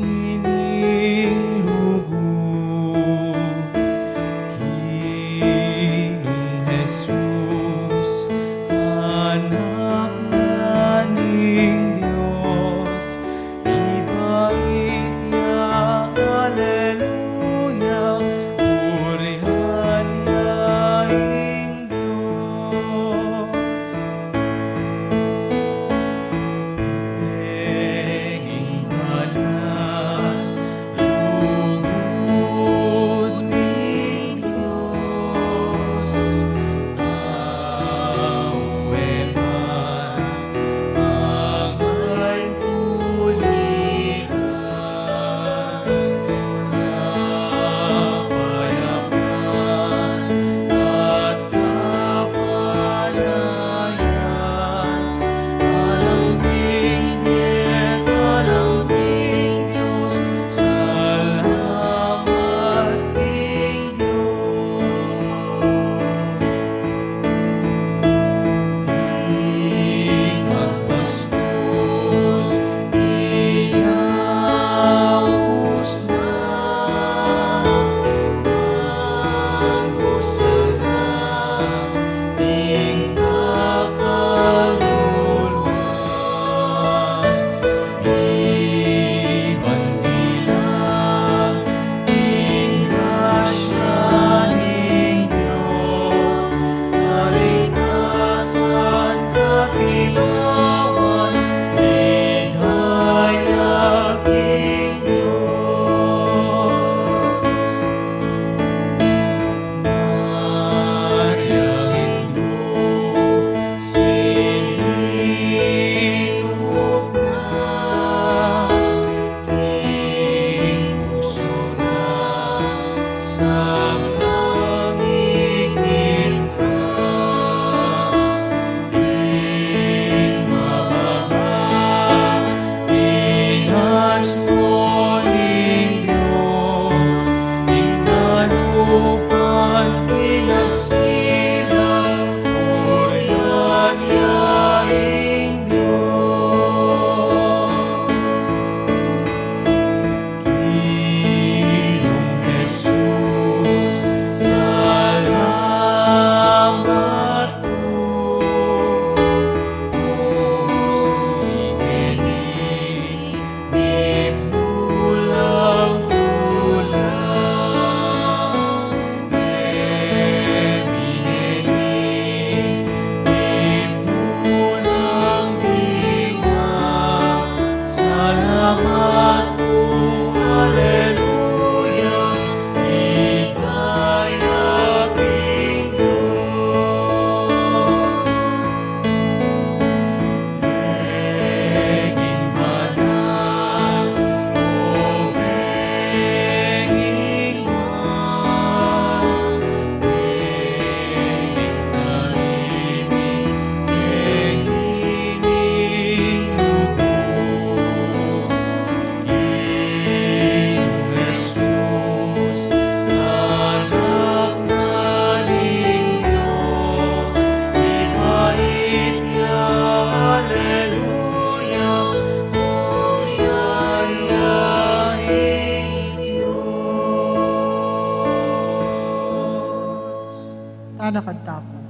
Lakad tamu.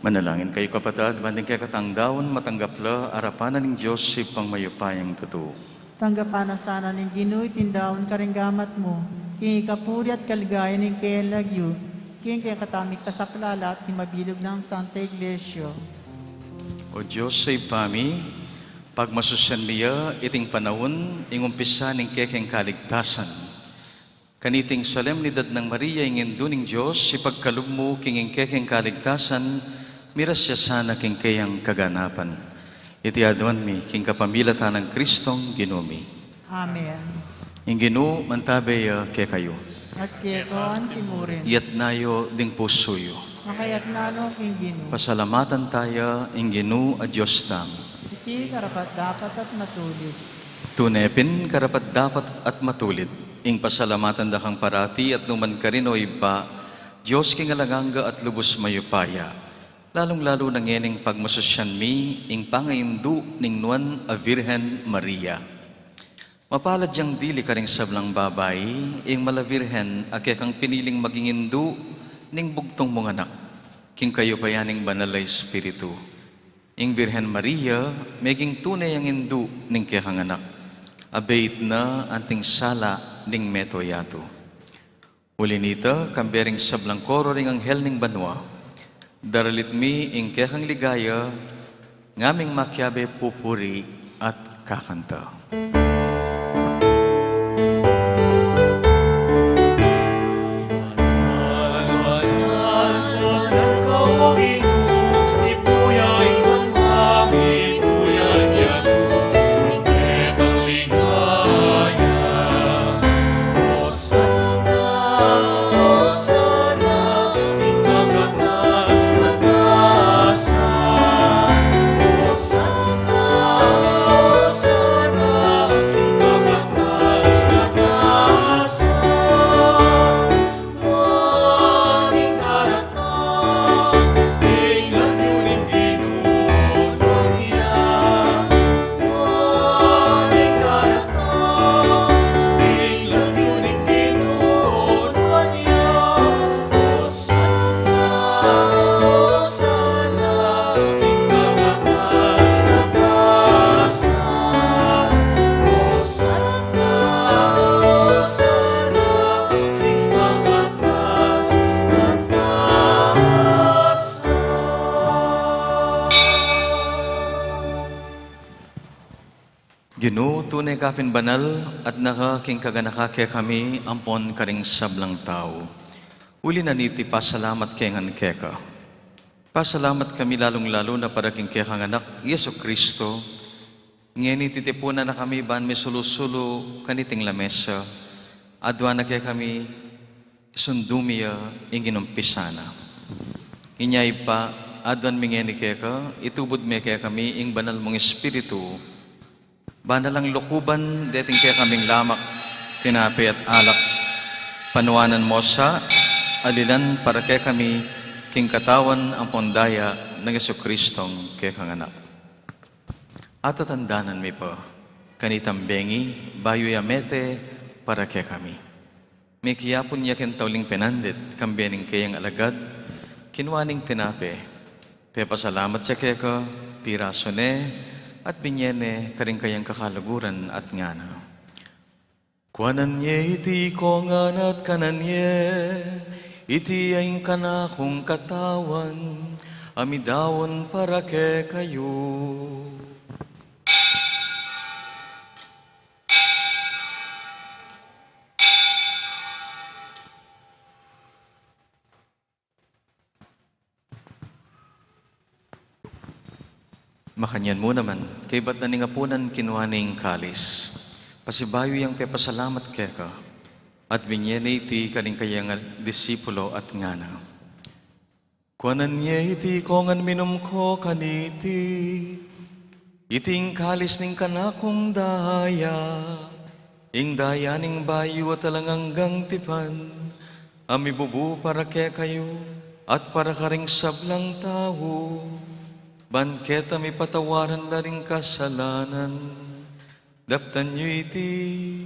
Manalangin kayu, kapatad, ban ding kekatang daun matanggap la arapan na ning Dios Ibpang mayupayang tutu. Tanggapan na sana ning Ginu iting daun karing gamat mu, king ikapuri at kaligayan ning keyang lagyu, king kekataming kasaplalan at king mabilug nang Santa Iglesia. O Dios a Ibpa mi, pagmasusyan mi ya iting panaun ing umpisa ning kekeng kaligtasan. Kaniting solemnidad nang Maria, ing Indu ning Dios, ipagkalub mu king ing kekeng kaligtasan, miras ya sana king keyang kaganapan. Iti aduan mi king kapamilatan nang Kristong Ginu mi. Amen. Ing Ginu mantabe ya kekayu. At keka antimurin. Iyatas yu ding pusu yu. Makayatas no king Ginu. Pasalamatan taya ing Ginu a Dios tamu. Iti karapat-dapat at matulid. Tune pin karapat-dapat at matulid ing pasalamatan da kang parati at nukarin man, O Ibpa, Dios king alang angga at lubus mayupaya. Lalung-lalu na ngening pagmasusyan mi ing pangaindu ning Nuan a Virgen Maria. Mapalad yang dili karing sablang babai, ing Mala Virgen a kekang piniling maging indu ning bugtung mung anak, king kayupayan ning Banal a Espiritu. Ing Virgen Maria, meging tune yang indu ning kekang anak, abeit na anting sala ning meto yatu. Uli nita, kambe ring sablang koro ring anghel ning banua, daralit mi ing kekang ligaya, ngaming makiabe pupuri at kakanta. Ginu, tune ka pin banal, at naka king kaganaka kekami ampon karing sablang tau. Uli na niti, pasalamat kami ngan keka. Pasalamat kami lalung-lalu na para king kekang Anak, Jesucristo, ngeni titipunan na kami ban misulu-sulu kaniting lamesa. Aduan na kekami isundu mi ya ing inumpisa na. Inya Ibpa, aduan mi ngeni keka, itubud me kekami ing Banal mung Espiritu, ban na lang lukuban deting kekaming lamak, tinape at alak, panuanan mo sa, alilan para kekami king katawan ampon daya nang Jesucristong kekang Anak. Atatandanan mi pa, kanitang bengi, bayu ya mete para kekami. Mikiapun ya king tauling penandit, kambe ning keyang alagad, kinua ne ing tinape, pepasalamat ya keka, pirasu ne, at binye ne karing kayang kakaluguran at ngana: Kuanan ye iti ikongan at kanan ye, iti ya ing kanakung katawan, a midaun para kekayu. Makanyan mu naman, kaybat na ning apunan, kinua ne ing kalis, pasibayu yang pepasalamat keka, at binye ne iti karing kayang disipulo at ngana: Kuanan ye iti ikongan minum ko kaniti, iti ing kalis ning kanakung daya, ing daya ning bayu at alang anggang tipan, a mibubu para kekayu at para karing sablang tau, ban keta mipatawaran la ring kasalanan. Daptan yu iti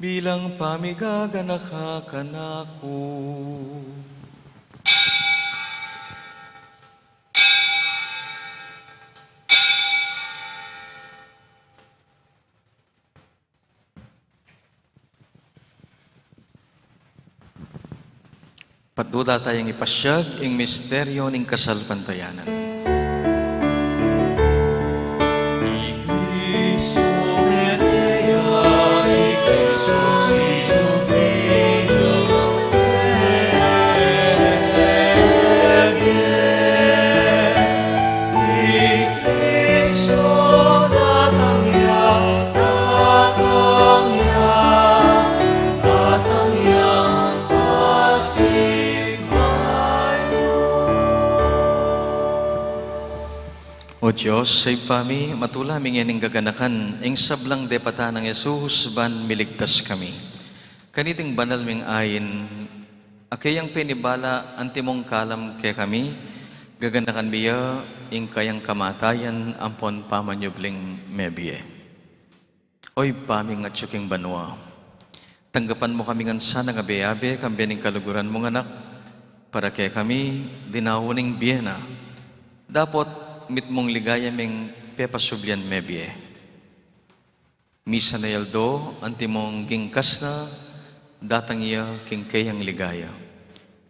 bilang pamigaganaka kanaku. Patdu da tayang ipasiag ing misteryo ning kasalpantayanan. O Dios, Ibpa mi, matula mi ngening gaganakan ing sablang depatan nang Jesus ban miligtas kami. Kaniting banal ming ain, a keyang penibala antimong kalam kekami, gaganakan mi ya ing kayang kamatayan ampon pamanyubling mebie. O Ibpa ming atsu king banua, tanggapan mu kami ngan sanang abe-abe kambe ning kaluguran mung Anak, para kekami dinaun ing bie na, dapot mitmung ligaya ming pepasublian mebie. Misan a aldo antimong gingkas na, datang ya king keyang ligaya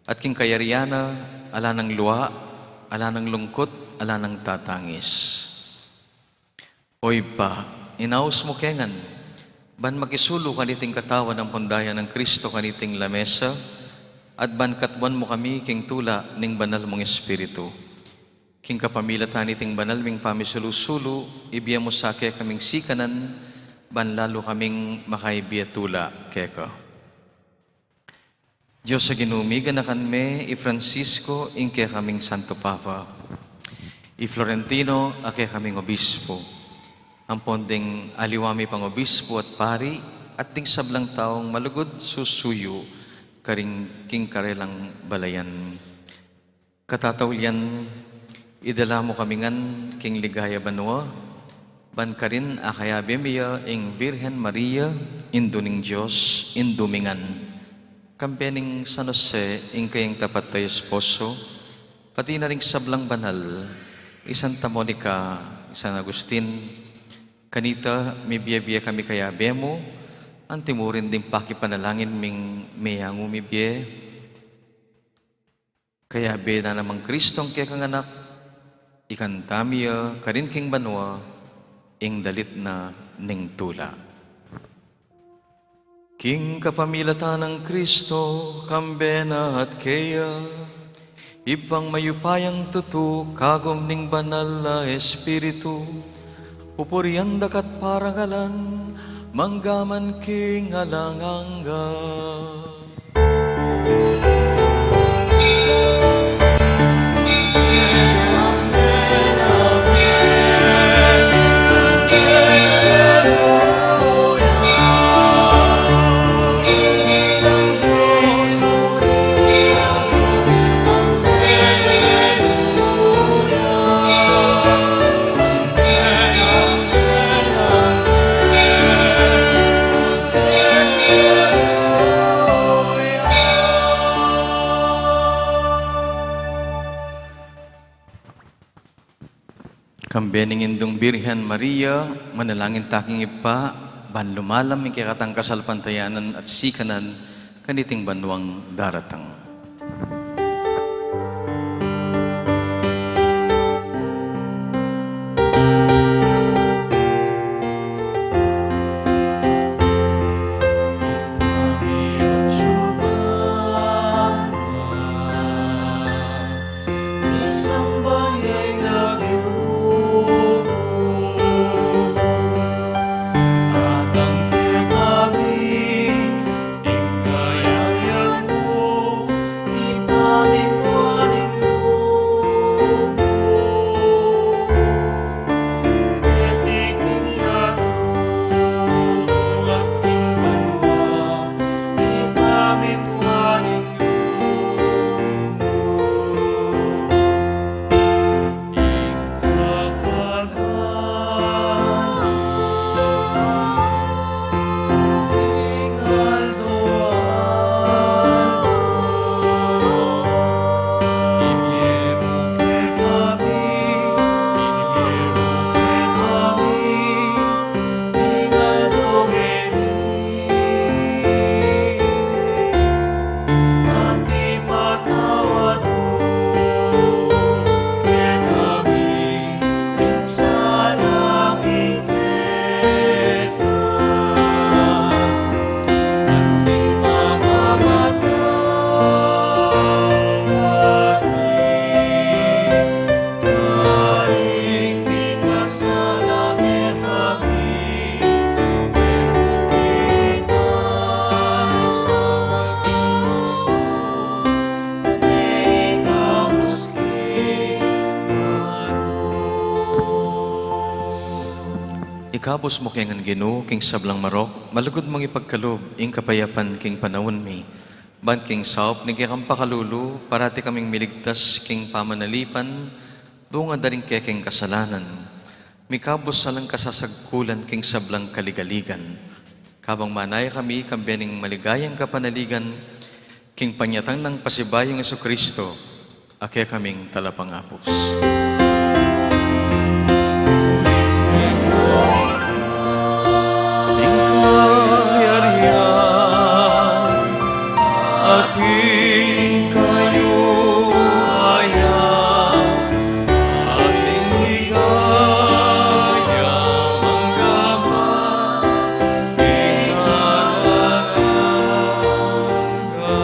at king kayarian na ala nang lua, ala nang lungkut, ala nang tatangis. O Ibpa, inaus mu ke ngan ban makisulu kaniting katawan ampon daya nang Kristo kaniting lamesa, at ban katuan mu kami king tula ning banal mung Espiritu. King kapamilatan niting banal ming pamisulu-sulu, ibie mu sa kekaming sikanan ban lalu kaming makaibie tula keka. Dios a Ginu mi, ganakan me i Francisco, ing kekaming Santo Papa, i Florentino a kekaming Obispo, ampon ding aliwa mi pang obispo at pari, at ding sablang taung malugud susuyu karing king karelang balayan. Katataulian, idala mu kami ngan king ligaya banua, ban karin akayabe mi ya ing Birhen Maria, Indu ning Dios, Indu mi ngan, kambe ning San Jose, ing kayang tapat a esposo, pati na ring sablang banal, i Santa Monica, i San Agustin. Kanita, mibie-bie kami kayabe mu, antimurin ding pakipanalangin ming meyangu mibie. Kayabe na namang Kristong kekang Anak, ikanta mi ya karin king banua ing dalit na ning tula. King kapamilatan nang Kristo, kambe na at keya, Ibpang mayupayang tutu, kagum ning Banal a Espiritu, pupurian da ka't parangalan, mangga man king alang angga. Kambe ning Indung Birhen Maria, manalangin ta king Ibpa, ban lumalam ing kekatang kasalpantayanan at sikanan kaniting banuang daratang. Ikabus mu ke ngan, Ginu, king sablang marok, malugud mung ipagkalub ing kapayapan king panaun mi. Ban king saup ning kekang pakalulu, parati kaming miligtas king pamanalipan, bunga da ring kekeng kasalanan. Mikabus alang kasasagkulan king sablang kaligaligan. Kabang manaya kami, kambe ning maligayang kapanaligan, king panyatang nang pasibayung Jesucristo, a kekaming talapangabus. Ing kayarian at ing kayupayan at ing ligaya mangga man king alang angga.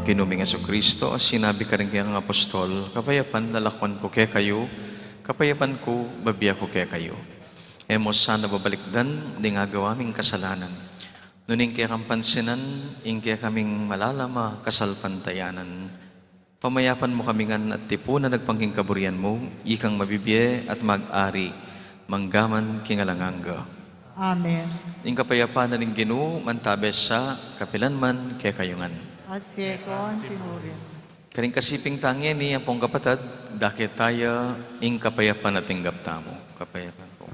Ginu ming Jesucristo, a sinabi karing kekang apostol, "Kapayapan lalakwan ku kekayu, kapayapan ku bibie ku kekayu." E mu sana babalikdan ding agawa ming kasalanan, nune ing kekang pansinan ing kekaming malalam a kasalpantayanan. Pamayapan mu kami ngan at tipunan agpang king kaburian mu, ikang mabibie at mag-ari mangga man king alang angga. Amen. Ing kapayapan na ning Ginu mantabe sa kapilan man kekayu ngan. At keka mu rin. Karing kasiping tang ini, ampong kapatad, dakit taya ing kapayapan a tinggap tamu. Kapayapan ku.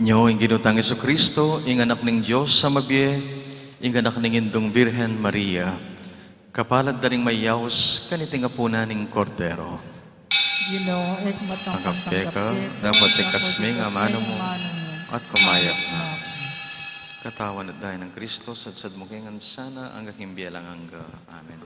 Nyo ing Ginu tang Jesucristo, ing Anak ning Dios a mabie, ing Anak ning Indung Birhen Maria. Kapalad da ring mayaus kaniting apunan ning Kordero. Ginu, e ku matampang tanggap keka, dapot ikasme ing amanu mu at kumayap na. Katawan at daya nang Kristo, sadsad mu ke ngan sana angga king bie alang angga. Amen.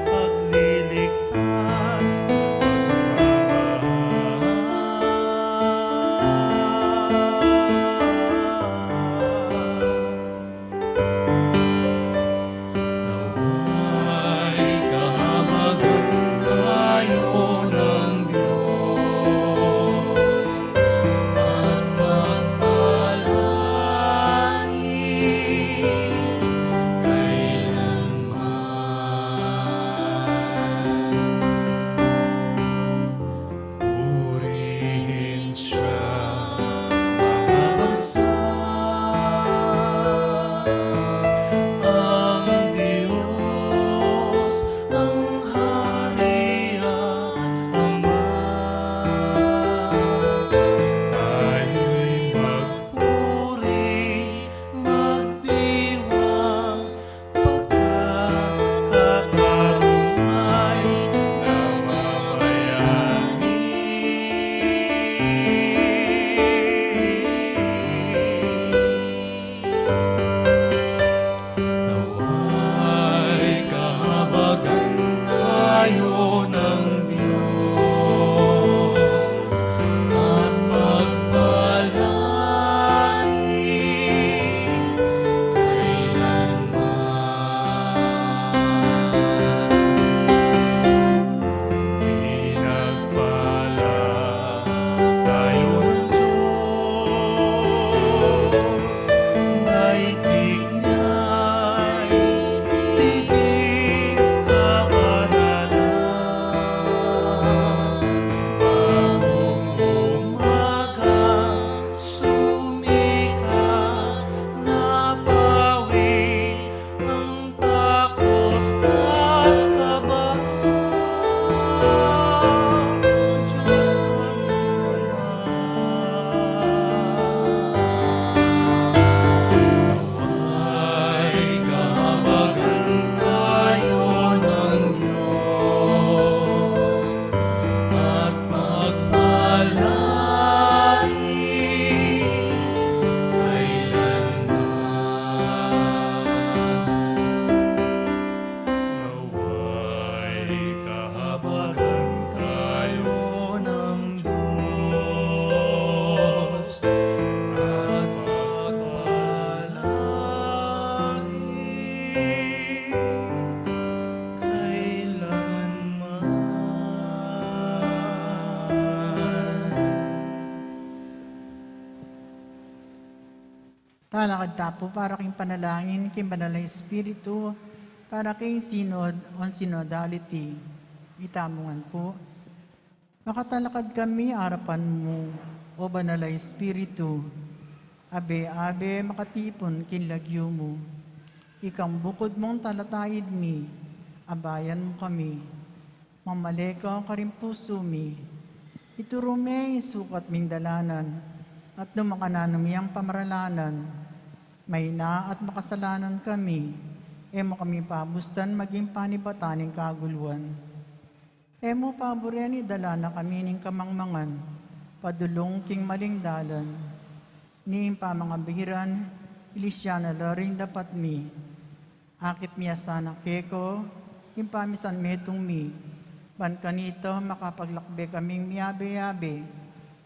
pagliligtas, pagmamahal. Nawa'y kahabagan tayo ng Diyos at pagpalain kailanman. Purihin siya, mga bansa, ang Diyos, ang Hari, ang Ama. Tayo'y magpuri, magdiwang, pagkakatarunay namamayani. Nawa'y kahabagan tayo ng Diyos at pagpalain kailanman. Pinagpala tayo ng Diyos, daigdig niya'y titing kapanalan. Bagong umaga, sumikat na bawi ang takot at kaba. Diyos ng Ama, nawa'y kahabagan tayo ng Diyos at pagpalain kailanman. Nawa'y kahabagan tayo ng Diyos at pagpalain kailanman. Talakad ta pu para king panalangin king Banal a Espiritu, para king Synod on Synodality. Itamu ngan pu. Makatalakad kami arapan mu, O Banal a Espiritu, abe-abe makatipun king lagyu mu. Ikang bukud mung talataid mi, abayan mu kami. Mamale ka karing pusu mi. Ituru me ing sukat ming dalanan, at nu makananu mi yang pamaralanan, maina at makasalanan kami, e mu kami pabustan maging panibatan ning kaguluan. E mu paburen idala na kami ning kamangmangan padulung king maling dalan, ni ing pamangabihiran, ilisya na la ring dapat mi. Akit mi ya sana keka ing pamisanmetung mi, ban kanita makapaglakbe kaming miyabe-yabe,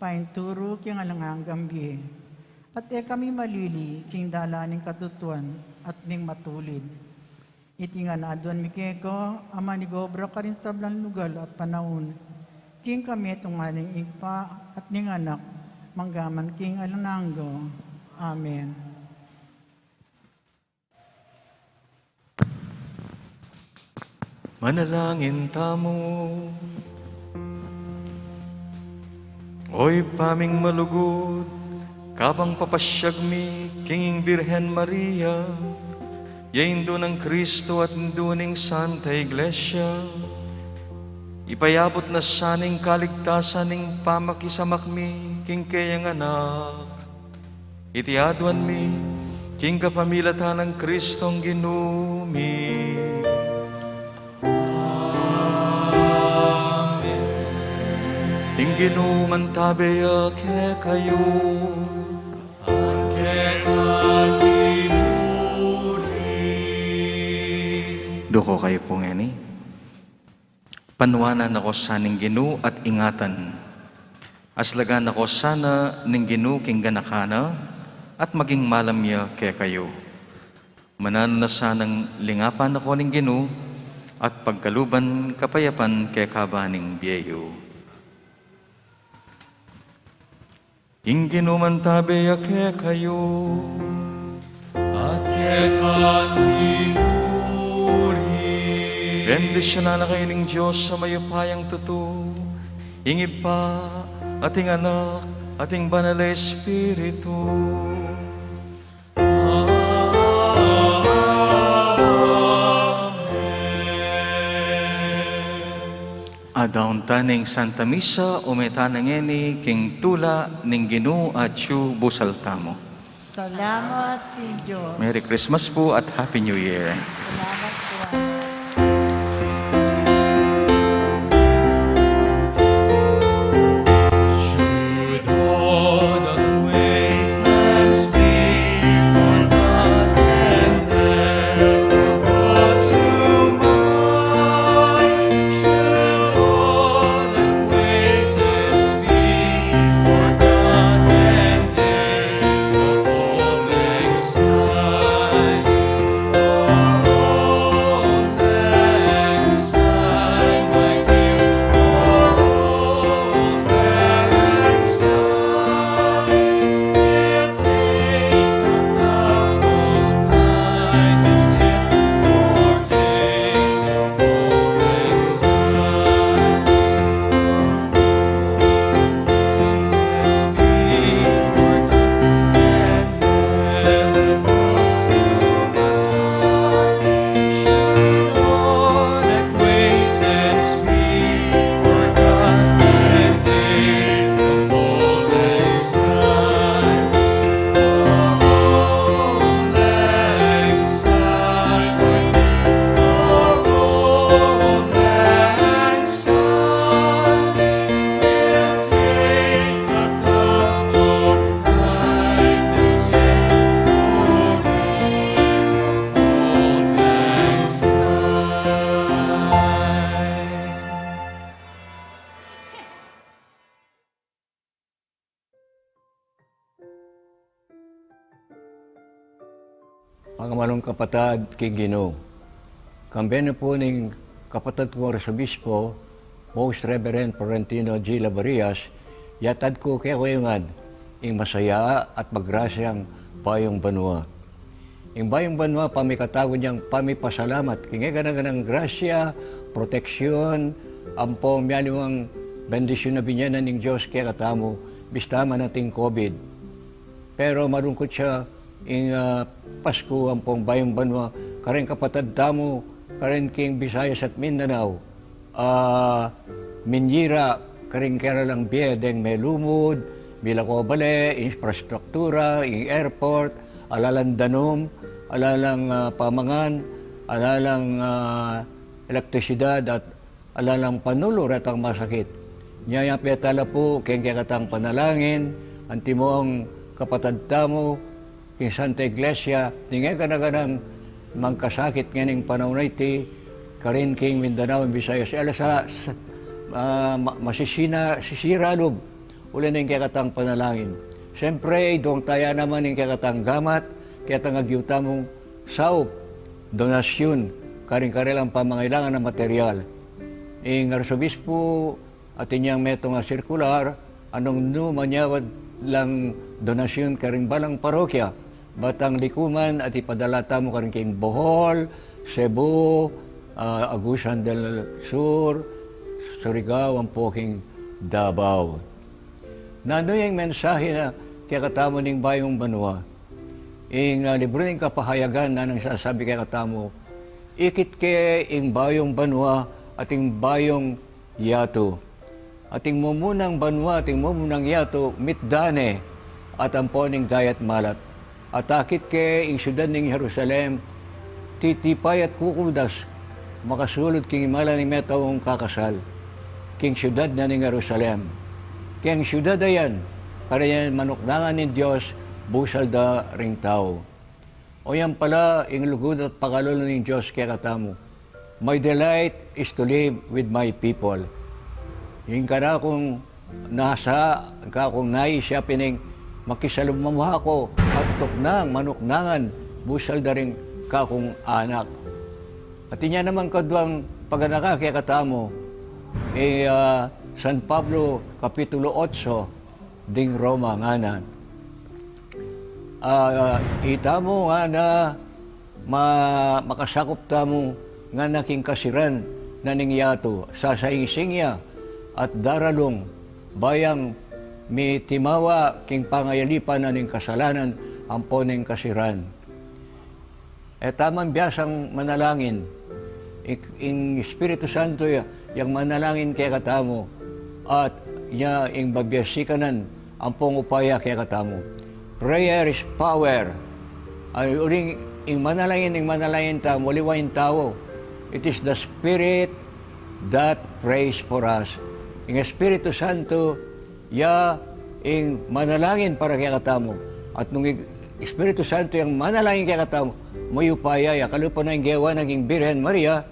painturu king alang anggang bie. At e kami malili king dalan ning katutuan at ning matulid. Iti ngan aduan mi keka, a manigobra karing sablang lugal at panaun, king kametungan ning Ibpa at ning Anak, manggaman king alang angga. Amen. Manalangin tamu. O Ibpa ming malugud, kabang papasyag mi king ing Birhen Maria, ya Indu nang Kristo at Indu ning Santa Iglesia, ipayabut na sana ing kaligtasan ning pamakisamak mi king keyang Anak. Iti aduan mi king kapamilatan nang Kristong Ginu mi. Amen. Ing Ginu mantabe ya kekayu. At keka mu rin. Ko kayu pu ngeni. Panuanan na ko sa ning Ginu at ingatan. Aslagan na ko sana ning Ginu king ganaka na at maging malam ya kekayu. Mananu na sanang lingapan na ko ning Ginu at pagkaluban kapayapan kekaba ning bie yu. Ing Ginu mantabe ya kekayu. At keka mu rin. Bendisyunan na kayu ning Dios a mayupayang tutu, ing Ibpa, at ing Anak, at ing Banal a Espiritu. Amen. Adaun ta ning Santa Misa, ume ta na ngeni king tula ning Ginu atyu busal tamu. Salamat king Dios. Merry Christmas po at Happy New Year. Salamat po. Should all the ways that speak for God and ever brought to mind, should all the ways that speak for God and ever brought to mind, Makanyan kung kapatad king Ginu. Kambe na pu ning kapatad kung Arsobispo, Most Reverend Florentino G. Labarias, yatad ku kekayu ngan ing masaya at magrasyang bayung banua. Ing bayung banua, pamikatagun yang pamipasalamat king gana-ganang grasya, proteksyon, ampong mialiwang bendisyun a binie na ning Dios kekatamu, bista man ating COVID. Pero marungkut ya ing, ah, Pasku ampong bayung banua, karing kapatad tamu, karin king Visayas at Mindanao, ah, minyira karing kekatang bie deng melumud, milako bale, infrastruktura, ing airport, ala lang danum, ala lang, ah, pamangan, ala lang, ah, elektrisidad, at ala lang panulu retang masakit. Nya yapin tala pu king kekatang panalangin, antimong kapatad tamu king Santa Iglesia, ning e gana-ganang mangkasakit ngening panaun a iti, karin king Mindanao, Visayas, ala sa, sa, ah, ma-, masisina, sisira lub, uli ning kekatang panalangin. Siyempre, idung taya naman ing kekatang gamat, kekatang agyu tamung saup, donasyun, karing karelang pamangailangan a material. Ing Arsobispo, atin yang metung a sirkular, a nung nu manyawad lang donasyun karing balang parokya, batang likuman at ipadala tamu karin king Bohol, Cebu, ah, Agusan del Sur, Surigao, ampo king Davao. Nanu ya ing mensahe na kekatamu ning bayung banua? Ing, ah, libru ning Kapahayagan nanung sasabi kekatamu, ikit ke ing bayung banua at ing bayung yatu. At ing mumunang banua at ing mumunang yatu, mitda ne, at ampo ning dayat malat. At akit ke ing siudad ning Jerusalem, titipay at kukudas, makasulud king imala ning metaung kakasal, king siudad na ning Jerusalem. King siudad a yan, kareng manuknangan ning Dios, busal da ring tau. O yan pala ing lugud at pakalulu ning Dios kekatamu. My delight is to live with my people. Ing kanakung nasa, ing kanakung nais ya pin ing makisalub mamua ku at tuknang manuknangan busal da ring kakung anak. At inya naman kaduang paganaka kekatamu, e, ah, San Pablo, Kapitulo otso, ding Roma, ngana, ah, itamu ngana, ma-, makasakup tamu ngana king kasiran na ning yatu, sasaingising ya at daralung, ba yang mitimawa king pangayalipan na ning kasalanan ampo ning kasiran. E tamu man biasang manalangin. Ing, ing Espiritu Santo ya, yang manalangin kekatamu, at ya ing babie sikanan ampong upaya kekatamu. Prayer is power. Ay, uling ing manalangin, ing manalangin tamu, aliwa ing tau. It is the Spirit that prays for us. Ing Espiritu Santo, ya ing manalangin para kekatamu. At nung ing Espiritu Santo yang manalangin kekatamu, mayupaya ya. Kalupa na ing gewa na king Birhen Maria,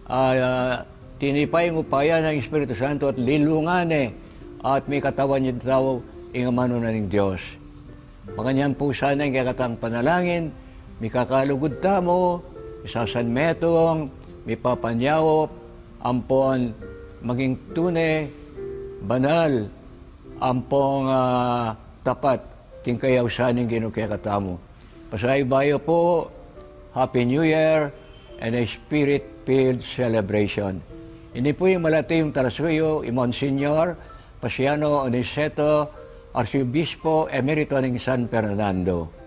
ah, tinipa ing upaya na ning Espiritu Santo at lilungan ne, at mikatawan ya ing tau ing amanu na ning Dios. Makanyan pu sana ing kekatang panalangin, mikakalugud tamu, misasanmetung, mipapanyaup, ampon maging tune, banal, ampong, ah, tapat king kayausan ning Ginu kekatamu. Pasayu bayu pu, Happy New Year and a Spirit-filled celebration. Ini pu ing malati yung talasuyu, i Monsignor Paciano Oniceto, Arsobispo Emerito ning San Fernando.